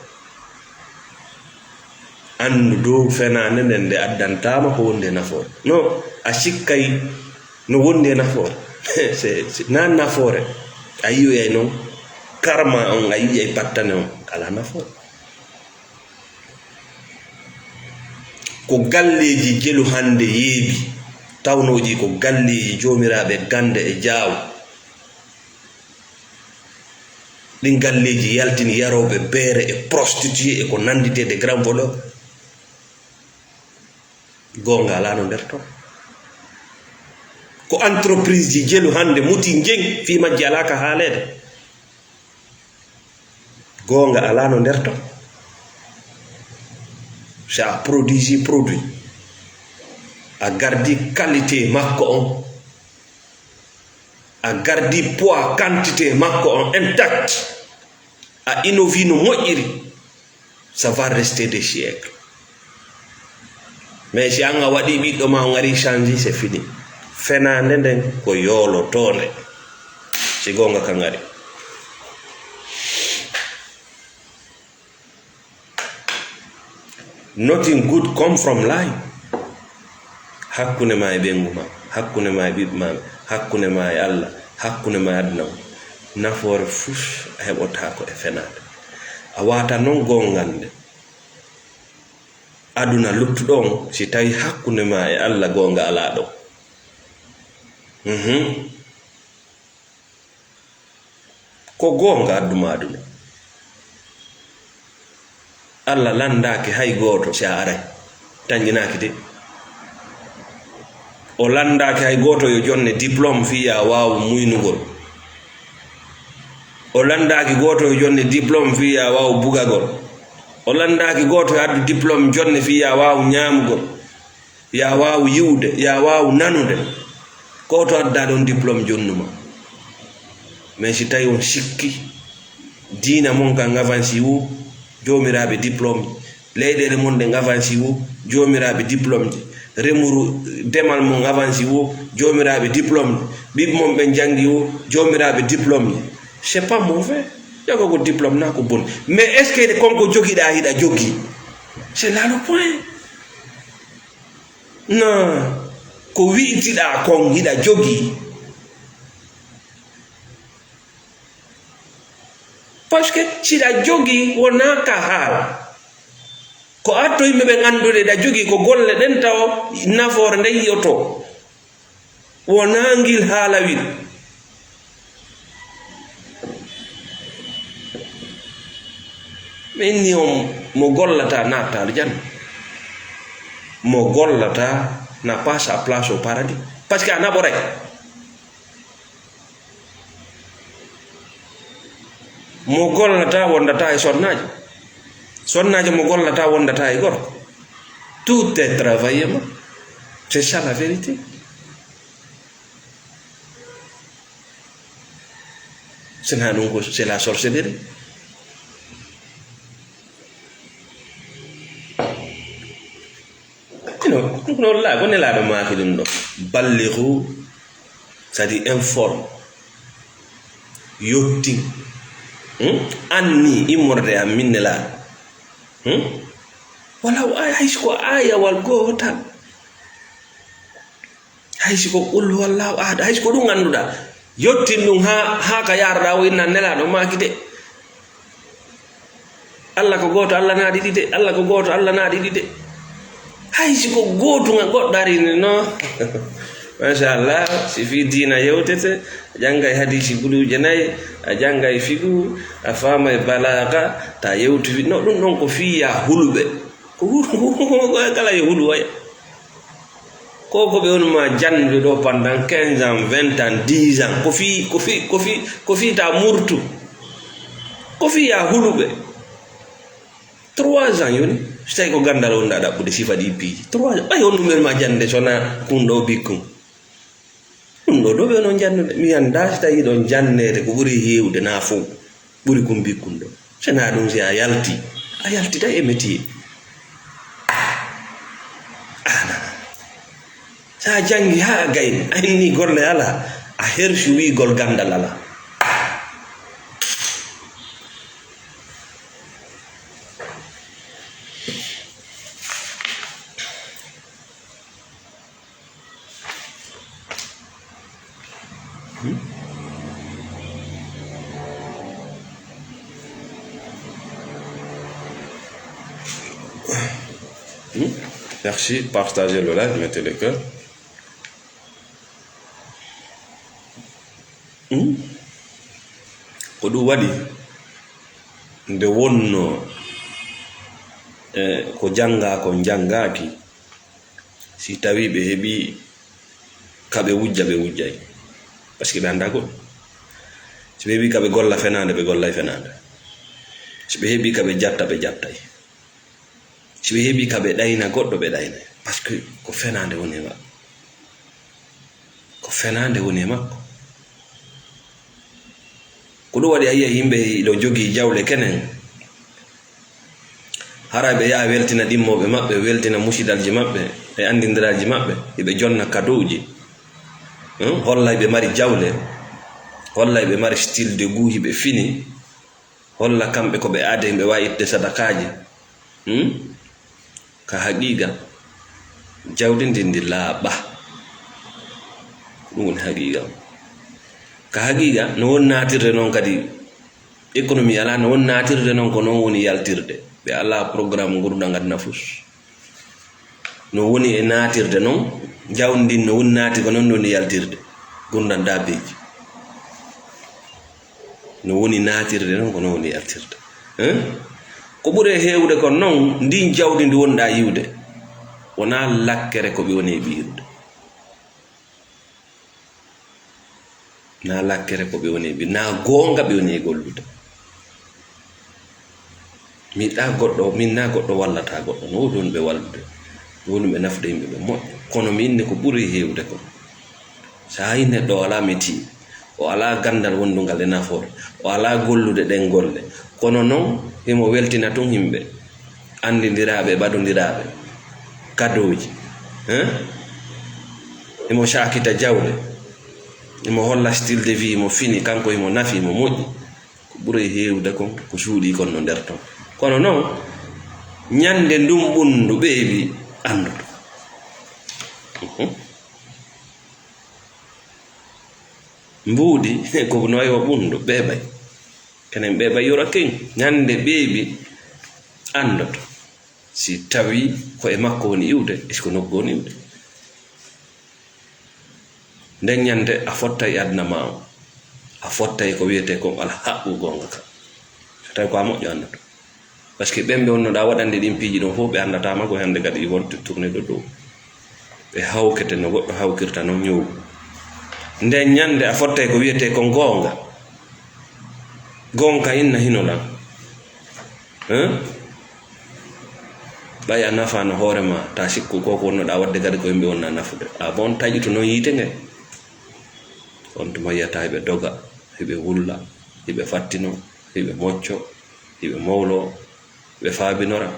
Anndu dow fenaande nden nde addantaama ko wonde nafoore. No, a sikkay no wonde nafoore. C'est, c'est, na nafoore. A yi'oyay noon, karma on, a yi'ay pattane on, ala nafoore. Ko galleeji jelu hannde yeebi, tawnooji ko galleeji joomiraaɓe gannde e jaaw. Ɗin galleeji yaltini yarooɓe beere e prostitué e ko nannditee de grand voleur. Goonga alaa no nder ton. Ko entreprise ji jelu hannde muti njeŋ fii majji alaa ka haaleede. Goonga alaa no nder ton. Si a produit produit, a gardi qualité makko on, a gardi poids quantité makko on intact, a innovi no moƴƴiri, ça va rester des siècles. Mais si an a waɗi ɓiɗɗo ma on ari change, c'est fini. Fenaande nden ko yoolotoonde. Si goonga kan ari. Nothing good come from lying. Hakkunde ma e ɓeyngu ma, hakkunde ma e ɓiɓɓe ma, hakkunde ma e Allah, hakkunde ma e aduna o, nafoore fus a heɓotaako e fenaande. A waata noon goongal nde. Aduna luttuɗo on, si tawi hakkunde ma e Allah goonga alaa ɗon. Mhm. Ko goonga addu ma aduna. Allah lanndaaki hay gooto si a aray. Tanƴinaaki de. O lanndaaki hay gooto yo jonne diplôme fii yo a waawu muynugol. O lanndaaki gooto yo jonne diplôme fii yo a waawu bugagol. O lanndaaki gooto yo addu diplôme jonne fii yo a waawu ñaamugol. Yo a waawu yi'ude, yo a waawu nanude. Ko to addaa ɗon diplôme jonnu ma. Mais si tawi on sikki, diina mon kan avancé woo, joomiraaɓe diplôme ji. Leyɗeele mon ɗen avancé woo, joomiraaɓe diplôme ji. Remuru demal mon avancé woo, joomiraaɓe diplôme ji. Ɓiɓɓe mon ɓen janngi woo, joomiraaɓe diplôme ji. C'est pas mauvais. Jogagol diplôme na ko bon. Mais est-ce que kon ko jogiɗaa hiɗa jogii? C'est là le point. Naa ko wi'itiɗaa kon hiɗa jogii. Parce que siɗa jogii wonaa ka haala. Ko atto yimɓe ɓen anndude hiɗa jogii ko golle ɗen tawo nafoore nden yi'otoo. Wonaa ngil haalawil. Mi inni on mo gollataa naattaa aljanna. Mo gollataa n'a pas sa place au paradis. Parce que a naɓoray. Mo gollataa wondataa e sonnaajo. Sonnaajo mo gollataa wondataa e gorko. Tout est travaillé ma. C'est ça la vérité. Sinaa ɗum ko c'est la sorcellerie. Ino ɗum ko noon laa ko nelaaɗo maaki ɗum ɗo. Balligu, c'est-à-dire informe, yottin. Hmm? Anni immorde am min nelaaɗo. Hmm? Wala o ay hay siko ayawal gootal. Hay si ko qul huwallahu ahad, hay si ko ɗum annduɗaa. Yottin ɗum haa, haa ka yaarɗaa o inna Nelaaɗo maaki de. Allah ko gooto, Allah naa ɗiɗi de. Allah ko gooto, Allah naa ɗiɗi de. Hay si ko gootungal goɗɗo ari ne, non. Machallah, si fii diina yewtete, a janngay hadiisi buluuje nayi, a janngay fiqhu, a faamay balaaga, ta yewti fi-, no, ɗum ɗon ko fii ya huluɓe. Ko hu-, kala yo hulu waya. Ko ko ɓe woni ma janndude ɗo pendant quinze ans, vingt ans, dix ans. Ko fii, ko fii, ko fii, ko fii ta murtu. Ko fii ya huluɓe. Trois ans yoni, so tawi ko ganndal wonɗa ɗaɓɓude sifa ɗi piiji. Trois ans, ɓay on ɗum ɓe ma jannde so na kun ɗo bikkun. Ɗum ɗo, ɗo ɓe onon janndude. Mi anndaa si tawi ɗon jannede ko ɓuri heewde na fow. Ɓuri kun bikkun ɗo. So na ɗum si a yalti, a yaltita e métier. Ana. Sa janngi haa a gayni, a inni golle alaa, a hersi wiigol ganndal alaa. Hmm? Hmm? Merci, partagez le live, mettez les cœurs. Hmm? Ko ɗum waɗi nde wonnoo, eh, ko janngaa ko njanngaaki, si tawii ɓe heɓii ka ɓe wujja, ɓe wujjay. Parce que ɓe anndaa goɗɗum. Si ɓe heɓii ka ɓe golla fenaande, ɓe gollay fenaande. Si ɓe heɓii ka ɓe jatta, ɓe jattay. Si ɓe heɓii ka ɓe ɗayna goɗɗo, ɓe ɗaynay. Parce que ko fenaande woni e maɓɓe. Ko fenaande woni e makko. Ko ɗum waɗi a yiya yimɓe ino jogii jawle kenen. Hara ɓe yaha weltina ɗimmooɓe maɓɓe, weltina musidalji maɓɓe e anndindiraaji maɓɓe, hiɓe jonna kadowji. Hmm? Holla hiɓe mari jawle, holla hiɓe mari style de goût, hiɓe fini, holla kamɓe ko ɓe aade, hiɓe waawi ittude sadakaaji. Hmm? Ka haqiiqa, jawdi ndin ndi laaɓa. Ko ɗum woni haqiiqa. Ka haqiiqa, no woni naatirde noon kadi, économie alaa, no woni naatirde noon, ko noon woni yaltirde. Ɓe alaa programme ngurdam ngadna fus. No woni e naatirde noon, jawdi ndin no woni naati ko noon woni yaltirde. Ngurdam daabeeji. No woni naatirde noon, ko noon woni yaltirde. Hein? Ko ɓuri e heewde kon noon, ndin jawdi ndi wonɗaa yiwde, wonaa lakkere ko ɓe woni e ɓiyrude. Naa lakkere ko ɓe woni e ɓi-, naa goonga ɓe woni e gollude. Min ɗaa goɗɗo, min naa goɗɗo wallata goɗɗo. No woodi wonɓe wallude, no woodi ɓe nafude yimɓe ɓe moƴƴa. Kono mi inni ko ɓuri heewde kon. So a yi neɗɗo o alaa métier, o alaa ganndal wondungal e nafoore, o alaa gollude ɗen golle. Kono noon, himo weltina tun yimɓe, anndindiraaɓe, ɓadondiraaɓe, kadooji, hein? Himo saakita jawle, himo holla style de vie mo fini, kanko himo nafi, himo moƴƴi. Ko ɓuri heewde kon, ko suuɗii kon no nder ton. Kono noon, ñande ndun ɓunndu ɓeeɓi annduɗo. Mhm. Mbuuɗi, ko no wayi wa ɓunndu, ɓeeɓay. Kenen ɓeeɓay yora ken, ñande ɓeeɓi anndoto. Si tawii ko e makko woni iwde, est-ce que nokku woni iwde? Nden ñande a fottay e aduna ma on. A fottay ko wiyetee kon alhaqqu goonga ka. So tawi ko a moƴƴo annduɗo. Parce que ɓen ɓe wonnoɗaa waɗande ɗin piiji ɗon fof, ɓe anndataa ma ko hannde kadi i wonte tourné ɗo dow. Ɓe hawkete no goɗɗo hawkirta non ñoowu. Nden ñande a fottay ko wiyetee kon goonga. Goonga inna hino lan. Hein? Ɓay a nafaano hoore ma, ta sikku ko ko wonnoɗaa waɗde kadi ko yimɓe wonna nafude. A bon taƴuto non yiite nge. On tuma yiyata hiɓe doga, hiɓe wulla, hiɓe fattino, hiɓe mocco, hiɓe mowlo, ɓe faabinora.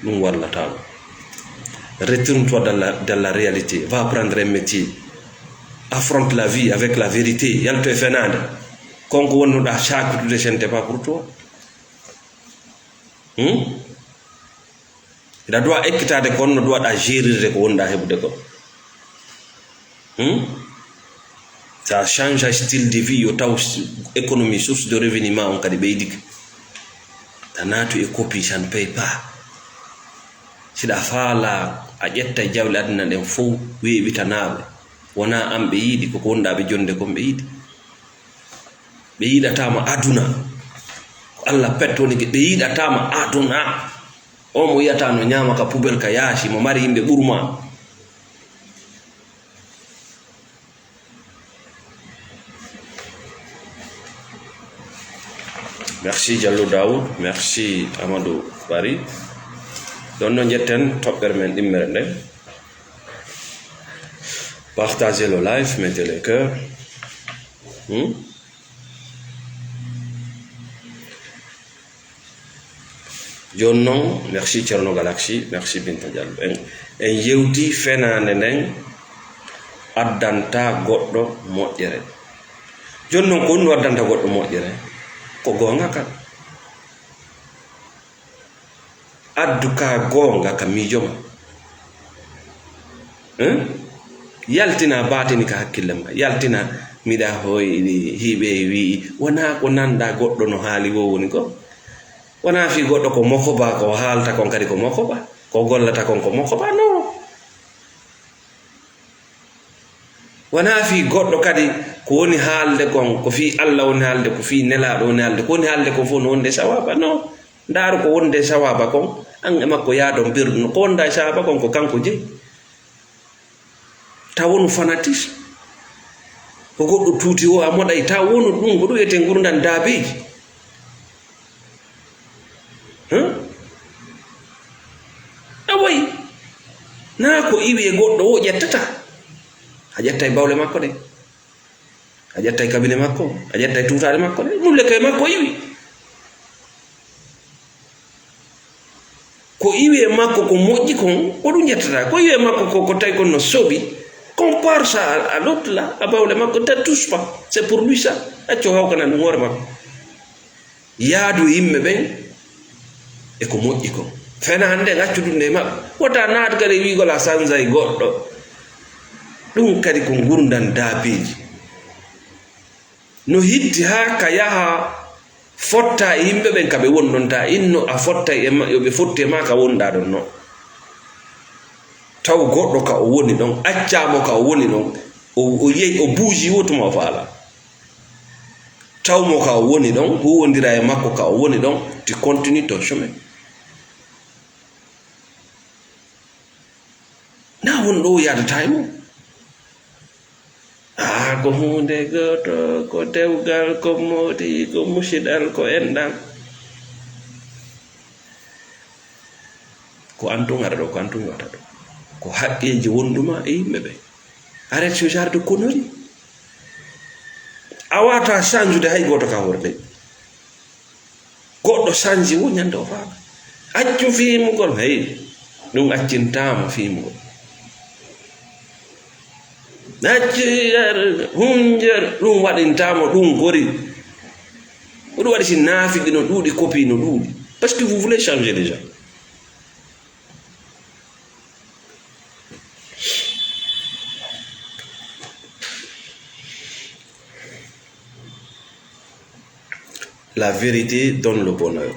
Ɗum wallataama. Retourne-toi dans la, dans la réalité. Va prendre un métier. Affronte la vie avec la vérité. Yalto e fenaande. Kon ko wonnoɗaa sakutude, ce n'était pas pour toi. Hmm? Hiɗa duwa ekkitaade kon no duwaɗaa gérirde ko wonɗaa heɓude kon. Hmm? Si a change style de vie, yo taw s-, économie, source de revenu ma on kadi ɓeydike. A naatu e copie, ça ne paye pas. Siɗa faala a ƴetta e jawle aduna ɗen fow, weeɓitanaaɓe. Wonaa an ɓe yiɗi, koko wonɗaa ɓe jonde kon ɓe yiɗi. Ɓe yiɗataama aduna. Ko Allah pet woni ke, ɓe yiɗataama aduna. O mo yiyata no ñaama ka poubelle ka yaasi, mo mari yimɓe ɓurma. Merci Diallo Daoud, merci Amadou Bari. Ɗon no njetten toɓɓere men ɗimmere nden. Partagez le live, mettez les cœurs. Hmm? Jooni non, merci Thierno Galaxy, merci Binta Diallo. En, en yewti fenaande nden addanta goɗɗo moƴƴere. Jooni non, ko honɗum addanta goɗɗo moƴƴere? Ko goonga kan. Addu ka goonga ka miijo ma. Hein? Yaltina baatini ka hakkille ma. Yaltina miɗa hoyɗi, hiɓe wi'i. Wonaa ko nanda goɗɗo no haali wo woni ko. Wonaa fii goɗɗo ko moko ba, ko haalta kon kadi ko moko ba. Ko gollata kon ko moko ba, non. Wonaa fii goɗɗo kadi ko woni haalde kon, ko fii Allah woni haalde, ko fii Nelaaɗo woni haalde, ko woni haalde kon fof no wonde sawaaba, non. Ndaaru ko wonde sawaaba kon, an e makko yaadon birdu, no ko wonda e sawaaba kon ko kanko jeyi. Taw wonu fanatisme. Ko goɗɗo tuuti o a moɗay, taw wonu ɗum, ko ɗum wiyetee ngurndan daabeeji. Huh? A wayi. Naa ko iwi e goɗɗo o ƴettata. A ƴettay bawle makko ɗe. A ƴettay kabine makko. A ƴettay tuutaade makko ɗe. Ɗum le ko e makko iwi. Ko iwi e makko ko moƴƴi kon, ko ɗum ƴettata. Ko iwi e makko ko, ko tawi kon no soɓi. Compare ça à, à l'autre là, a bawle makko, ne touche pas. C'est pour lui ça. Accu hawkana ɗum hoore makko. Yaadu e yimɓe ɓen e ko moƴƴi kon. Fenaande nden accu ɗum nde e maɓɓe. Wota naat kadi e wi'ugol a sanzay goɗɗo. Ɗum kadi ko ngurndan daabeeji. No hitti haa ka yaha fotta e yimɓe ɓen ka ɓe woni ɗon, ta inno a fottay e ma-, yo ɓe fotti e ma ka wonɗaa ɗon non. Taw goɗɗo ka o woni ɗon, accaa mo ka o woni ɗon, o, o yehi, o buuji wo tuma o faala. Taw mo ka o woni ɗon, huuwondira e makko ka o woni ɗon, tu continues ton chemin. Na won ɗo yaadata e mum. Ah, ko huunde gooto, ko dewgal, ko moodi, ko musidal, ko enɗan. Ko an tun ara ɗo, ko an tun wata ɗo. Ko haqqeeji wonduma e yimɓe ɓe. Arrête ce genre de conneries. A wata change de hay gooto ka hoore leydi. Goɗɗo sanji wo ñande o faama. Accu fiimugol, hey, ɗum accintaama fiimugol. Accu yer, hunjer, ɗum waɗintaama, ɗum gori. Ko ɗum waɗi si naafiqi no ɗuuɗi, copie no ɗuuɗi. Parce que vous voulez changer les gens. La vérité donne le bonheur.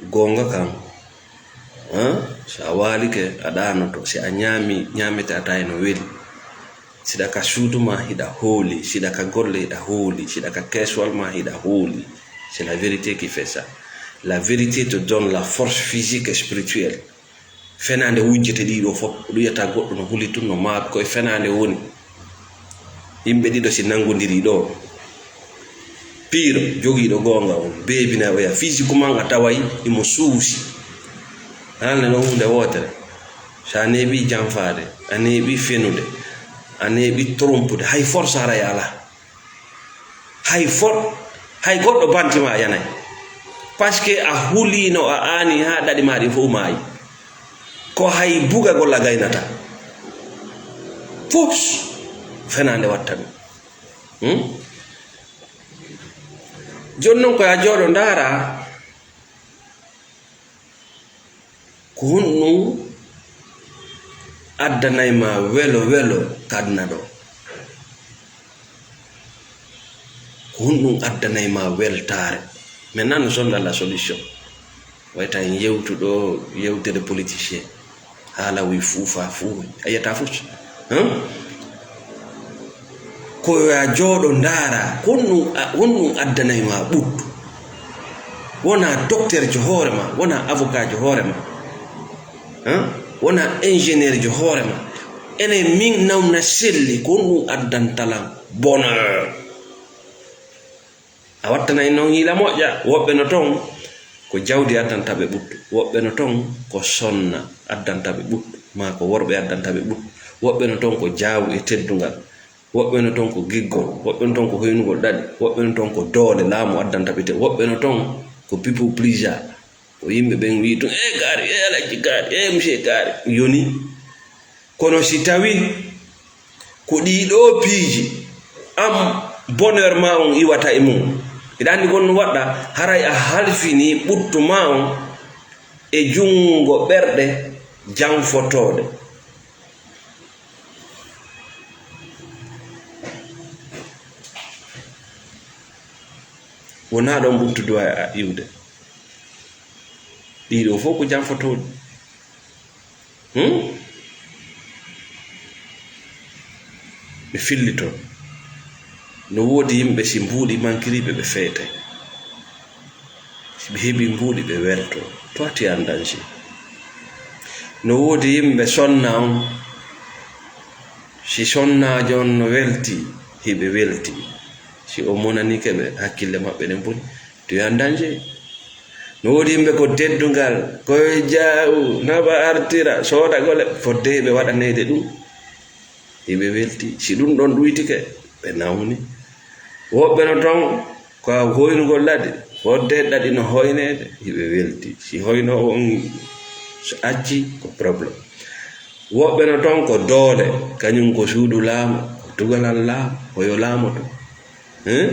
Goonga kan, hein? Si a waalike, a ɗaanoto. Si a ñaami, ñaametee a tawi no weli. Siɗa ka suudu ma, hiɗa hooli. Siɗa ka golle, hiɗa hooli. Siɗa ka keeswal ma, hiɗa hooli. C'est la vérité qui fait ça. La vérité te donne la force physique et spirituelle. Fenaande wujjete ɗiɗo fof, ɗum wiyata goɗɗo no huli tun, no maaɓi, ko e fenaande woni. Yimɓe ɗiɗo si nanngondirii ɗo, piiro jogiiɗo goonga on, beebina oya, physiquement a taway imo suusi. Haalde noon huunde wootere. So a neeɓii janfaade, a neeɓii fenude, a neeɓii trompude, hay force haray alaa. Hay fot-, hay goɗɗo banti ma a yanay. Parce que a huliino, a aani haa ɗaɗi ma ɗin fof maayi. Ko hay bugagol a gaynata. Fof fenaande watta ɗum. Hmm? Jooni noon ko a jooɗo ndaara. Ko honɗum addanay ma welo welo ka aduna ɗo? Ko honɗum addanay ma weltaare? Maintenant, nous sommes dans la solution. Wayta en yewtu ɗo yewtere politicien. Haala wi fuufa fuuwi. A yiyata fus. Hein? Ko yo a jooɗo ndaara, honɗum a-, honɗum addanay ma ɓuttu? Wona docteur jo hoore ma, wona avocat jo hoore ma. Hein? Wona ingénieur jo hoore ma. Enen min nawna selli, ko honɗum addanta lan bonheur? A wattanay noon yiila moƴƴa. Woɓɓe no toon ko jawdi addanta ɓe ɓuttu. Woɓɓe no toon ko sonna addanta ɓe ɓuttu. Maa ko worɓe addanta ɓe ɓuttu. Woɓɓe no toon ko jaawu e teddungal. Woɓɓe no toon ko giggol. Woɓɓe no toon ko hoynugol ɗaɗi. Woɓɓe no toon ko doole laamu addanta ɓe te. Woɓɓe no toon ko people pleaser. Ko yimɓe ɓen wi'i tun, "Eh, gaari, eh, alhaji gaari, eh, monsieur gaari." Yoni. Kono si tawi ko ɗii ɗoo piiji, an bonheur maa on iwata e mum. Hiɗa anndi ko honɗum waɗɗa? Haray a halfinii ɓuttu maa on e junngo ɓerɗe janfotooɗe. Wonaa ɗon ɓuttu duwa a iwde. Ɗii ɗoo fof ko janfotooɗi. Hmm? Ɓe fillitoo. No woodi yimɓe, si mbuuɗi mankiriiɓe, ɓe feetay. Si ɓe heɓii mbuuɗi, ɓe weltoo. Toi, tu es en danger. No woodi yimɓe sonna on. Si sonnaajo on no weltii, hiɓe weltii. Si o monanike ɓe, hakkille maɓɓe ɗen boni. Tu es en danger. No woodi yimɓe ko teddungal, ko e jaawu, naɓa artira, sooda gole, fodde hiɓe waɗaneede ɗum. Hiɓe weltii. Si ɗum ɗon ɗuytike, ɓe nawni. Woɓɓe no toon, ko hoynugol ɗaɗi, fodde ɗaɗi no hoyneede, hiɓe weltii. Si hoynoowo on acci, ko problème. Woɓɓe no toon ko doole, kañum ko suudu laamu, ko tugalal laamu, ko yo laamoto. Hein?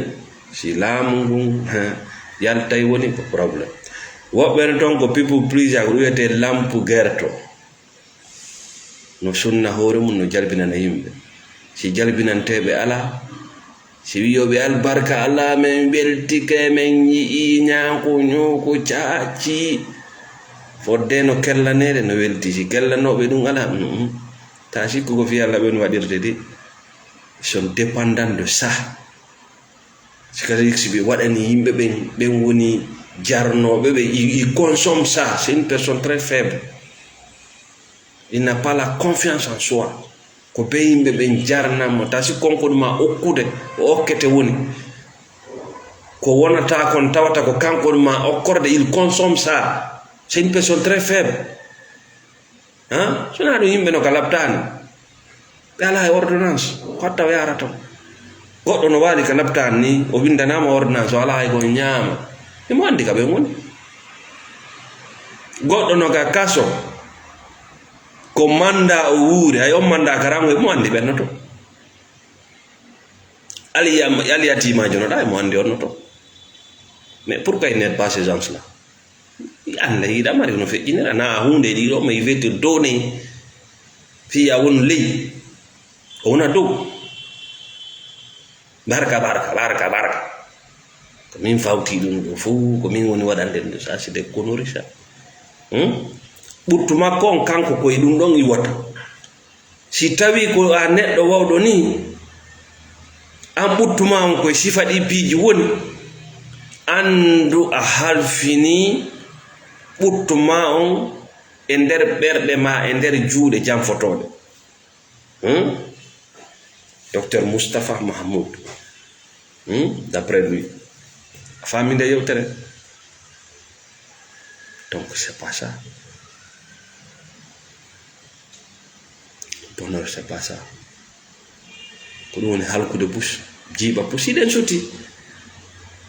Si laamu ngun, hein, yaltay woni ko problème. Woɓɓe no toon ko people pleaser, ko ɗum wiyetee lampu gerto. No sunna hoore mum, no jalbinana yimɓe. Si jalbinanteeɓe alaa, si wi'ooɓe albarka alaa, men weltike, men yi'ii ñaaku, ñuuku, caaci. Fodde no kellaneede, no welti. Si kellanooɓe ɗum alaa, mm, mm. Ta sikku ko fii Alla ɓen waɗirde de. Ils sont dépendants de ça. C'est-à-dire, si ɓe waɗani yimɓe ɓen, ɓen woni jarnooɓe ɓe, ils, ils consomment ça. C'est une personne très faible. Il n'a pas la confiance en soi. Ko ɓe yimɓe ɓen jarnan mo. Ta si konkon ma okkude, o okkete woni. Ko wonata kon tawata ko kankon ma okkorde, il consomme ça. C'est une personne très faible. Hein? So wonaa ɗum, yimɓe no ka laptaani. Ɓe alaa e ordonnance, ko hatta o yaara toon. Goɗɗo no waali ka laptaani ni, o winndanaama ordonnance, o alaa hay ko o ñaama. Imo anndi ka ɓen woni. Goɗɗo no ka kaso, ko mannda o wuuri, hay on mannda ka rango, imo anndi ɓen no to. Ali, ali yatiimaajo no ɗa, imo anndi on no to. Mais pourquoi ils n'aident pas ces gens-là? Alla yiɗa mari no feƴƴinira, na huunde ɗi ɗo, mais il veut te donner. Fii a wonu ley, o wona dow. Barka, barka, barka, barka. Ko min fawti ɗum ɗo fof, ko min woni waɗande ɗum. Ça, c'est des conneries, ça. Hmm? Ɓuttu makko on, kanko ko e ɗum ɗon iwata. Si tawii ko a neɗɗo wawɗo nii, an ɓuttu maa on ko e sifa ɗii piiji woni, anndu a halfinii ɓuttu maa on e nder ɓerɗe maa, e nder juuɗe janfotooɗe. Hmm? Docteur Moustapha Mahmoud. Hmm? D'après lui. A faami nde yewtere? Donc, c'est pas ça. Bonheur, c'est pas ça. Ko ɗum woni halkude bus, jiiɓa bus. Hiɗen suti.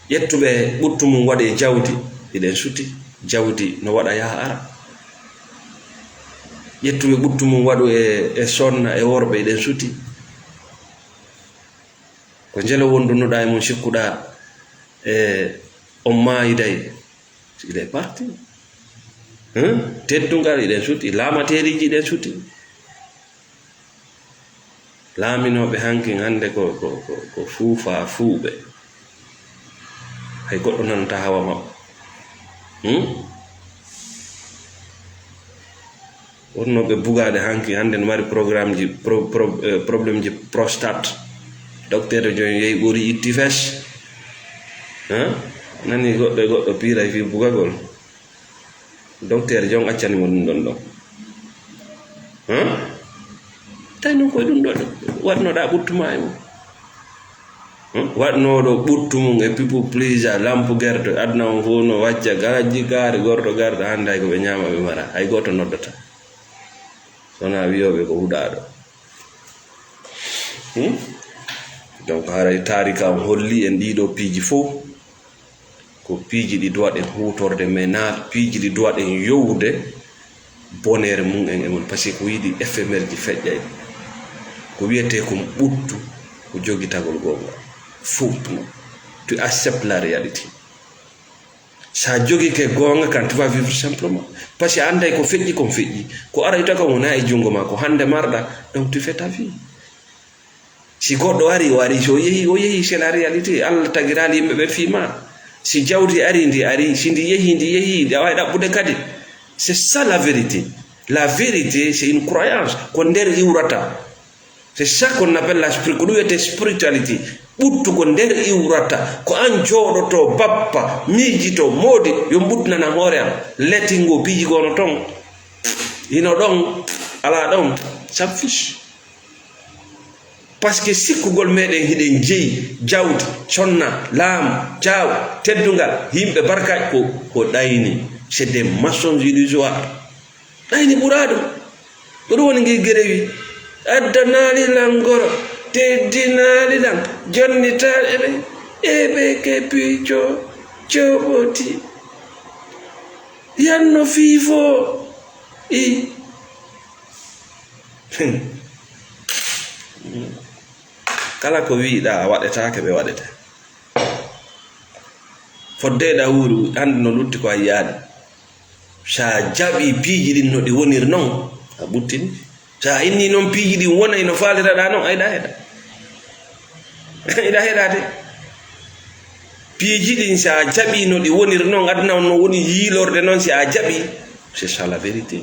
Ƴettuɓe ɓuttu mum waɗi e jawdi, hiɗen suti. Jawdi no waɗa yaha ara. Ƴettuɓe ɓuttu mum waɗu e, e sonna, e worɓe, hiɗen suti. Ko njelo wondunoɗaa e mum, sikkuɗaa, e, on maayiday. Il est parti. Hein? Teddungal hiɗen suti, laamateeriiji hiɗen suti. Laaminooɓe hankin hannde ko, ko, ko, ko fuufa fuuɓe. Hay goɗɗo nanata hawa maɓɓe. Hmm? Wonnooɓe bugaade hanki, hannde no mari programmeji, pro-, pro-, eh, problemeji prostate. Docteur jo yehi ɓori itti fes. Hein? Nani goɗɗo e goɗɗo piiray fii bugagol. Docteur jo on accani mo ɗum ɗon ɗon. Hein? Tawi noon koye ɗum ɗo waɗnoɗaa ɓuttu maa e mum. Hmm? Waɗnooɗo ɓuttu mum e people pleaser, lampu gerte, aduna on fof no wacca, garajji kaari, gorto garɗo, hannde hay ko ɓe ñaama ɓe mara, hay gooto noddata. So wonaa wiyooɓe ko huɗaaɗo. Hmm? Donc, haray taarika on holli en ɗiɗo piiji fof, ko piiji ɗi duwaɗen huutorde, mais naa piiji ɗi duwaɗen yowude bonere mum en e mum, parce que ko yiɗi éphémère ji feƴƴay. Ko wiyetee kon ɓuttu, ko jogitagol goonga. Fof, tu acceptes la réalité. Sa jogike goonga kan, tu vas vivre simplement. Parce que a annday ko feƴƴi kon feƴƴi. Ko ara ita kan wona e junngo ma, ko hannde marɗa, donc tu fais ta vie. Si goɗɗo ari, o ari, si o yehi, o yehi, c'est la réalité. Allah tagiraali yimɓe ɓe fii ma. Si jawdi ari, ndi ari, si ndi yehi, ndi yehi, ndi a waawi ɗaɓɓude kadi. C'est ça la vérité. La vérité, c'est une croyance. Ko nder iwrata. C'est ça qu'on appelle la spri-, ko ɗum wiyetee spiritualité. Ɓuttu ko nder iwrata. Ko an jooɗoto, bappa, miijito, moodi, yo ɓuttu nana hoore am. Letting go, piiji goo no ton. Hino ɗon, alaa ɗon. S'en fiche. Parce que sikkugol meɗen hiɗen jeyi jawdi, sonna, laamu, jaaw, teddungal, yimɓe barkaaji ko, ko ɗayni. C'est des mensonges illusoires. Ɗayni ɓuraa ɗum. Ko ɗum woni ngii gerewi. Addanaali lan goro, teddinaali lan, jonnitaaɗe ɓe, e ɓe ke piico, joɓoti. Yanno fiifo. I. Kala ko wiiɗaa a waɗetaake, ɓe waɗete. Fodde ɗa wuuri, hannde no lutti ko a yiyaani. Sa jaɓi piiji ɗin no ɗi woniri non, a ɓuttini. Sa inni non piiji ɗin wonay no faaliraɗaa non, ayɗa heɗa. Ayɗa heɗa de. Piiji ɗin, si a jaɓii no ɗi woniri non, aduna on no woni yiilorde non, si a jaɓii, c'est ça la vérité.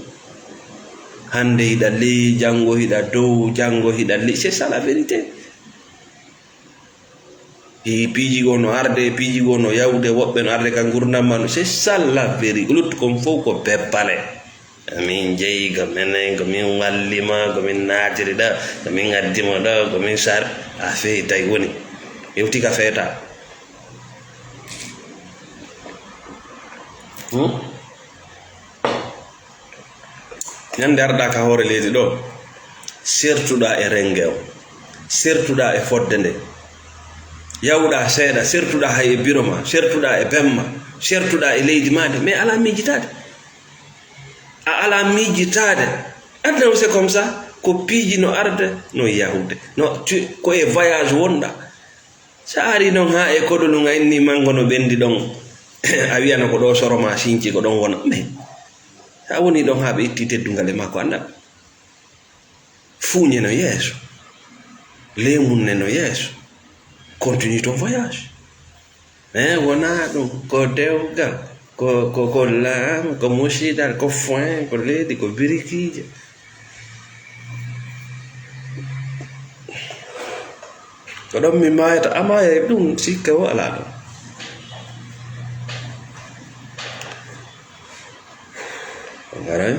Hannde hiɗa ley, janngo hiɗa dow, janngo hiɗa ley, c'est ça la vérité. I piiji goo no arde, piiji goo no yawde, woɓɓe no arde ka ngurndan ma no, c'est ça la vérité. Lutti kon fof ko bebbale. Min jeyi ko menen, ko min walli ma, ko min naatiri ɗa, ko min addi ma ɗa, ko min sar-, a feetay woni. Hewti ka feeta. Hmm? Ñande arɗa ka hoore leydi ɗo, sertuɗa e renge o, sertuɗa e fodde nde, yawɗa seeɗa, sertuɗa hay e biro ma, sertuɗa e bemma, sertuɗa e leydi ma ndi, mais ala miijitaade. A ala miijitaade. Aduna o c'est comme ça, ko piiji no arde, no yahude. No, tu, ko e voyage wonɗa. Sa ari non haa e kodolun a inni mango no ɓendi ɗon, a wiyana ko ɗo soro ma sinci, ko ɗon wona. Mais sa woni ɗon haa ɓe itti teddungal e makko, annda. Fuuñe no yeeso. Leemunne no yeeso. Continue ton voyage. Eh, wona ɗum, ko dewgal, ko, ko, ko laamu, ko musidal, ko foin, ko leydi, ko birikiije. Ko ɗon mi maayata, a maayay ɗum, sikke wo alaa ɗon. On ngaray?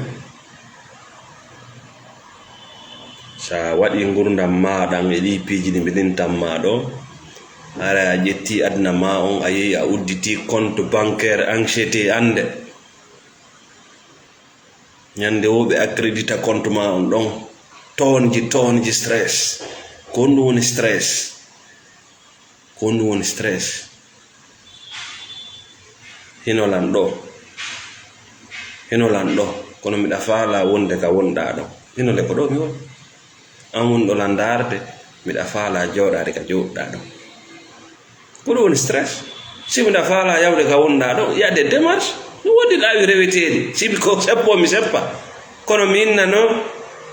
Sa waɗi ngurndan maa ɗan e ɗi piiji ɗi mbiɗintan maa ɗo, hara a ƴetti aduna maa on, a yehi a udditi compte bancaire, anxiété, annde. Ñande wo ɓe accrédita compte maa on ɗon. Toonji, toonji stress. Ko honɗum woni stress? Ko honɗum woni stress? Hino lan ɗo. Hino lan ɗo. Kono miɗa faala wonde ka wonɗaa ɗon. Hino le ko ɗo mi woni. An woni ɗo lan ndaarde, miɗa faala jooɗaade ka jooɗɗaa ɗon. Ko ɗum woni stress. Si miɗa faala yawde ka wonɗaa ɗon, il y a des démarches. No woodi laawi reweteeɗi. Sibi ko seppo mi seppa. Kono mi inna no,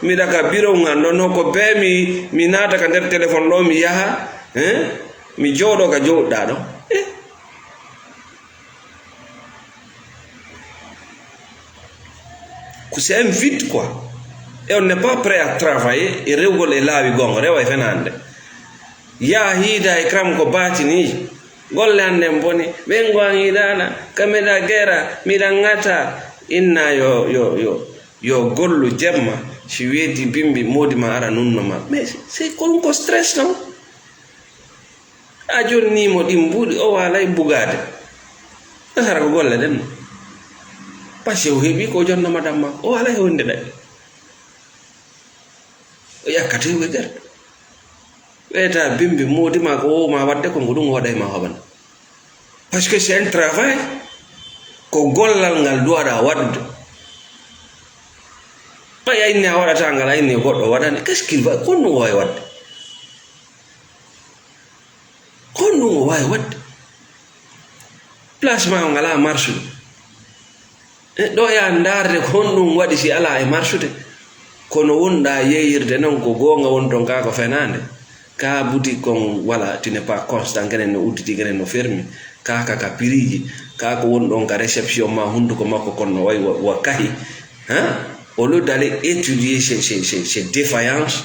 miɗa ka biro ngan ɗon, no ko bee mi, mi naata ka nder téléphone ɗo, mi yaha, hein? Mi jooɗo ka jooɗɗaa ɗon. Eh? C'est un vide, quoi. Et on n'est pas prêt à travailler e rewgol e laawi goonga, rewa e fenaande. Yaa hiida e kram ko baatini. Golle an nden boni. Ɓen go an yiɗaana, ka meɗa gera, miɗa ŋata. Inna yo, yo, yo, yo gollu jemma, si weeti bimbi, moodi ma ara nunno ma. Mais c'est, c'est ko ɗum ko stress, non? A jonnii mo ɗin mbuuɗi, o waalay bugaade. Nasara ko golle ɗen. Parce que o heɓi ko jonnoma damma, o waalay honde ɗaɗi. O yakkata heɓude gerte. Ɓeyta bimbi moodi ma ko wowma waɗde kon, ko ɗum o waɗay ma hoɓana. Parce que c'est un travail. Ko gollal ngal duwaɗa waɗude. Ɓay a inni a waɗata ngal, a inni goɗɗo waɗani. Qu'est-ce qu'il va, kon ɗum o wawi waɗde? Honɗum o waawi waɗde? Place ma o ngalaa marsude. E ɗo ya ndaarde ko honɗum waɗi si alaa e marsude. Kono wonɗaa yeeyirde noon ko goonga woni toon, kaa ko fenaande. Kaa boutique kon wala, tu n'es pas constant, kenen no udditi, kenen no fermi. Kaa ka, ka piriiji, kaa ko woni ɗoon ka réception ma, hunnduko makko kon no wayi wa, wa kahi. Hein? Au lieu d'aller étudier ces, ces, ces, ces défaillances,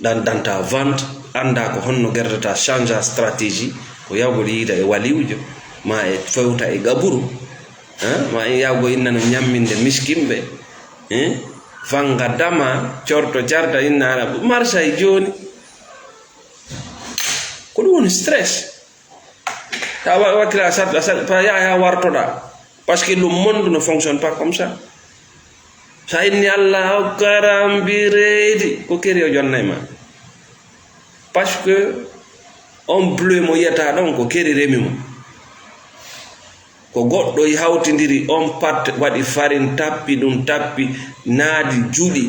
dans, dans ta vente, annda ko honno gerdata, changea stratégie, ko yawgol yiida e waliwjo, ma e fewta e gaburu, hein? Ma en yawgo inna no ñamminde miskinɓe, hein? Fanga dama, corto carta inna ara, marsa e jooni. Ko ɗum woni stress. Ta wa-, wakkila sat, sat, pa ya, ya wartoɗa. Parce que le monde ne fonctionne pas comme ça. Sa inni Allah hokkaram biredi, ko keri o jonnay ma. Parce que on bleu mo yiyata ɗon ko keri remi mo. Ko goɗɗo hawtindiri on pat, waɗi farine, tappi ɗum, tappi, naadi, juɗi.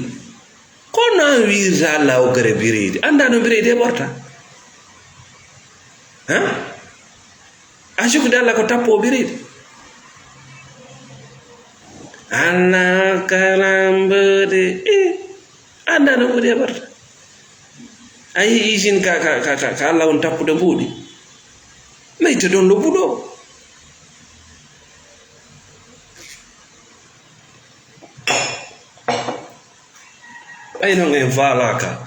Kono an wiirta Allah hokkere biredi. Annda no biredi e ɓorta. Hein? A sukkude Allah ko tappo biredi. Allah karambode. Eh, annda no ɓuri e ɓorta. A yi usine ka, ka, ka, ka, ka Allah on tappude mbuuɗi. Mais te ɗon lobbuɗo. Ɓay non en faalaaka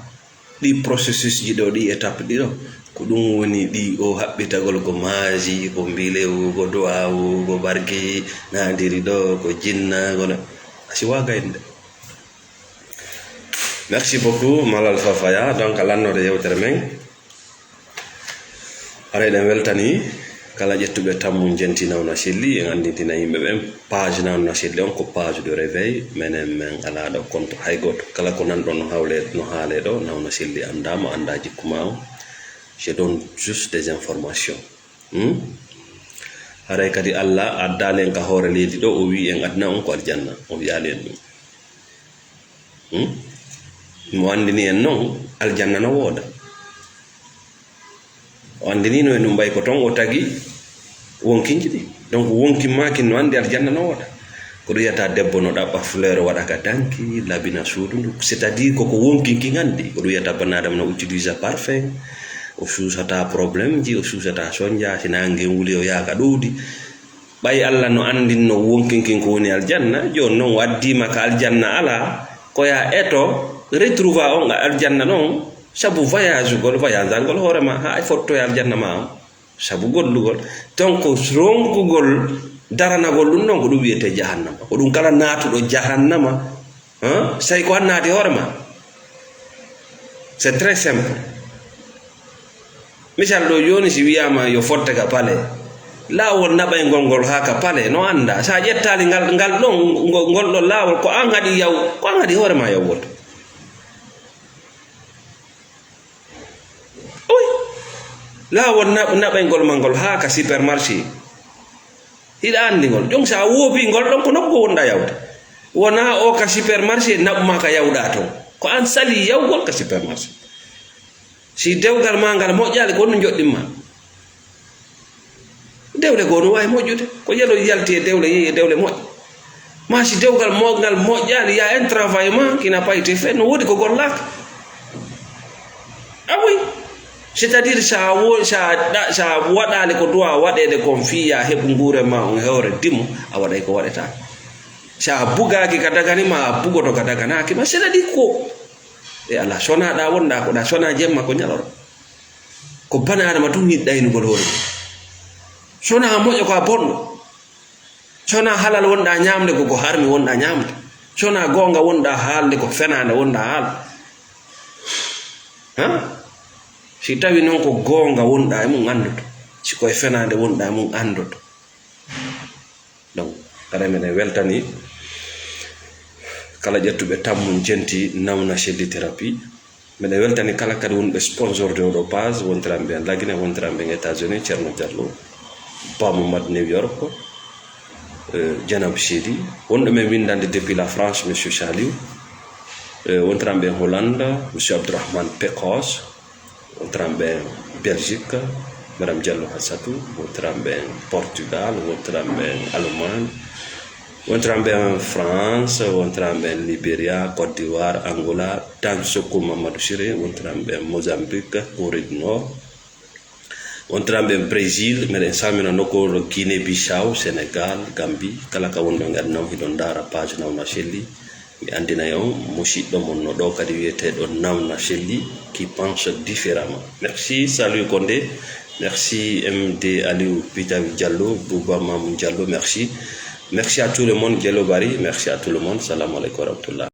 ɗi processus ji ɗo, ɗi étape ɗi ɗo, ko ɗum woni ɗi o haɓɓitagol ko maaji, ko mbilewu, ko du'aawu, ko barki, naadiri ɗo, ko jinna, ko na-, a siwaaka innde. Merci beaucoup, Malal Fafaya. Donc, a lannoɗo yewtere men. Haray eɗen weltani kala ƴettuɓe tammu jenti Nawna Selli, en anndintina yimɓe ɓen page Nawna Selli on ko page de réveil. Menen men alaa ɗo contre hay gooto. Kala ko nanɗon no hawle, no haale ɗo, Nawna Selli anndaa mo, anndaa jikku ma on. Je donne juste des informations. Hmm? Haray kadi Allah addaali en ka hoore leydi ɗo, o wi'i en aduna on ko aljanna. O wi'aali en ɗum. Hmm? Mo anndini en non, aljanna no wooda. O anndinino en ɗum, ɓay ko ton o tagi wonkinji ɗi. Donc, wonkin maakin no anndi aljanna no wooda. Ko ɗum wiyata debbo no ɗaɓɓa fleur waɗa ka danki, labina suudu ndu. C'est-à-dire ko ko wonkin kin anndi. Ko ɗum wiyata bannadama no utilisa parfum, o suusata problème ji, o suusata sonja, si nange wuli o yaaka ɗowdi. Ɓay Allah no anndinno wonkinkin ko woni aljanna, jooni non o addiima ka aljanna alaa, ko ya eto retrouva on aljanna non, sabu voyagegol, voyagangol hoore ma, haa e fottoye aljanna ma on, sabu gollugol. Donc, ronkugol, daranagol ɗum non, ko ɗum wiyetee jahannama. Ko ɗum kala naatuɗo jahannama, Hein? Sey ko an naati hoore ma. C'est très simple. Misal ɗo jooni, si wiyaama yo fotte ka palais, laawol naɓaygol ngol haa ka palais no annda. Sa ƴettaali ngal, ngal ɗon, ngo-, ngol ɗon laawol, ko an haɗi yaw-, ko an haɗi hoore ma yawgol. Oy! Laawol na-, naɓaygol ma ngol haa ka supermarché. Hiɗa anndi ngol. Jon sa woopi ngol ɗon ko nokku wonɗa yawde. Wonaa o ka supermarché naɓu ma ka yawɗa ton. Ko an sali yawgol ka supermarché. Si dewgal ma ngal moƴƴaali, ko honɗum joɗɗin ma? Dewle goo no waawi moƴƴude. Ko yelo yalti e dewle, yehi e dewle moƴƴe. Ma si dewgal mo-, ngal moƴƴaali, y a un travail ma qui n'a pas été fait, no woodi ko gollaaka. Ah oui. C'est-à-dire, sa wo-, sa ɗa-, sa waɗaali ko duwa waɗeede kon fii ya heɓu nguure ma on hewre dimo, a waɗay ko waɗetaa. Si a bugaaki ka dagani ma, a bugoto ka daganaaki ma, sena ɗi ko. E Allah, sona ɗa wonɗa ko ɗa, sona jemma ko ñalor. Ko bana adama tun yiɗi ɗaynugol hoore mum. Sona moƴƴo ko a bonɗo. Sona halal wonɗa ñamde ko ko harmi wonɗa ñamde. Sona goonga wonɗa haalde ko fenaande wonɗa haal. Ha? Si tawi noon ko goonga wonɗa e mum anndoto. Si koye fenaande wonɗa e mum anndoto. Donc, kala meɗen weltani kala ƴettuɓe tammu jenti nawna chelli thérapie. Meɗen weltani kala kadi wonɓe sponsor de oɗo page, wontiran ɓen Lagine, wontiran ɓen États-Unis, Thierno Diallo, Ba Mohamed New York, euh, Janab Sidi, wonɗo men windande depuis la France, Monsieur Saliou, euh, wontiran ɓen Hollande, Monsieur Abdourahmane Pekos, wontiran ɓen Belgique, Madame Diallo Hassatou, wontiran ɓen Portugal, wontiran ɓen Allemagne, wontiran ɓen France, wontiran ɓen Liberia, Côte d'Ivoire, Angola, Tansoku Mamadou Siré, wontiran ɓen Mozambique, Corée du Nord, wontiran ɓen Brésil, meɗen salmina nokkuure Guinée Bissau, Sénégal, Gambie, kala ka wonɗon e aduna on hiɗon ndaara page Nawna Chelli. Mi anndinay on musiɗɗo mon no ɗo kadi wiyeteeɗo Nawna Chelli, qui pense différemment. Merci Saliou Condé, merci M D Aliou Pitavi Diallo, Bouba Mamoun Diallo, merci. Merci à tout le monde, Diallo Bari, merci à tout le monde. Salam aleykum wa rahmatullah.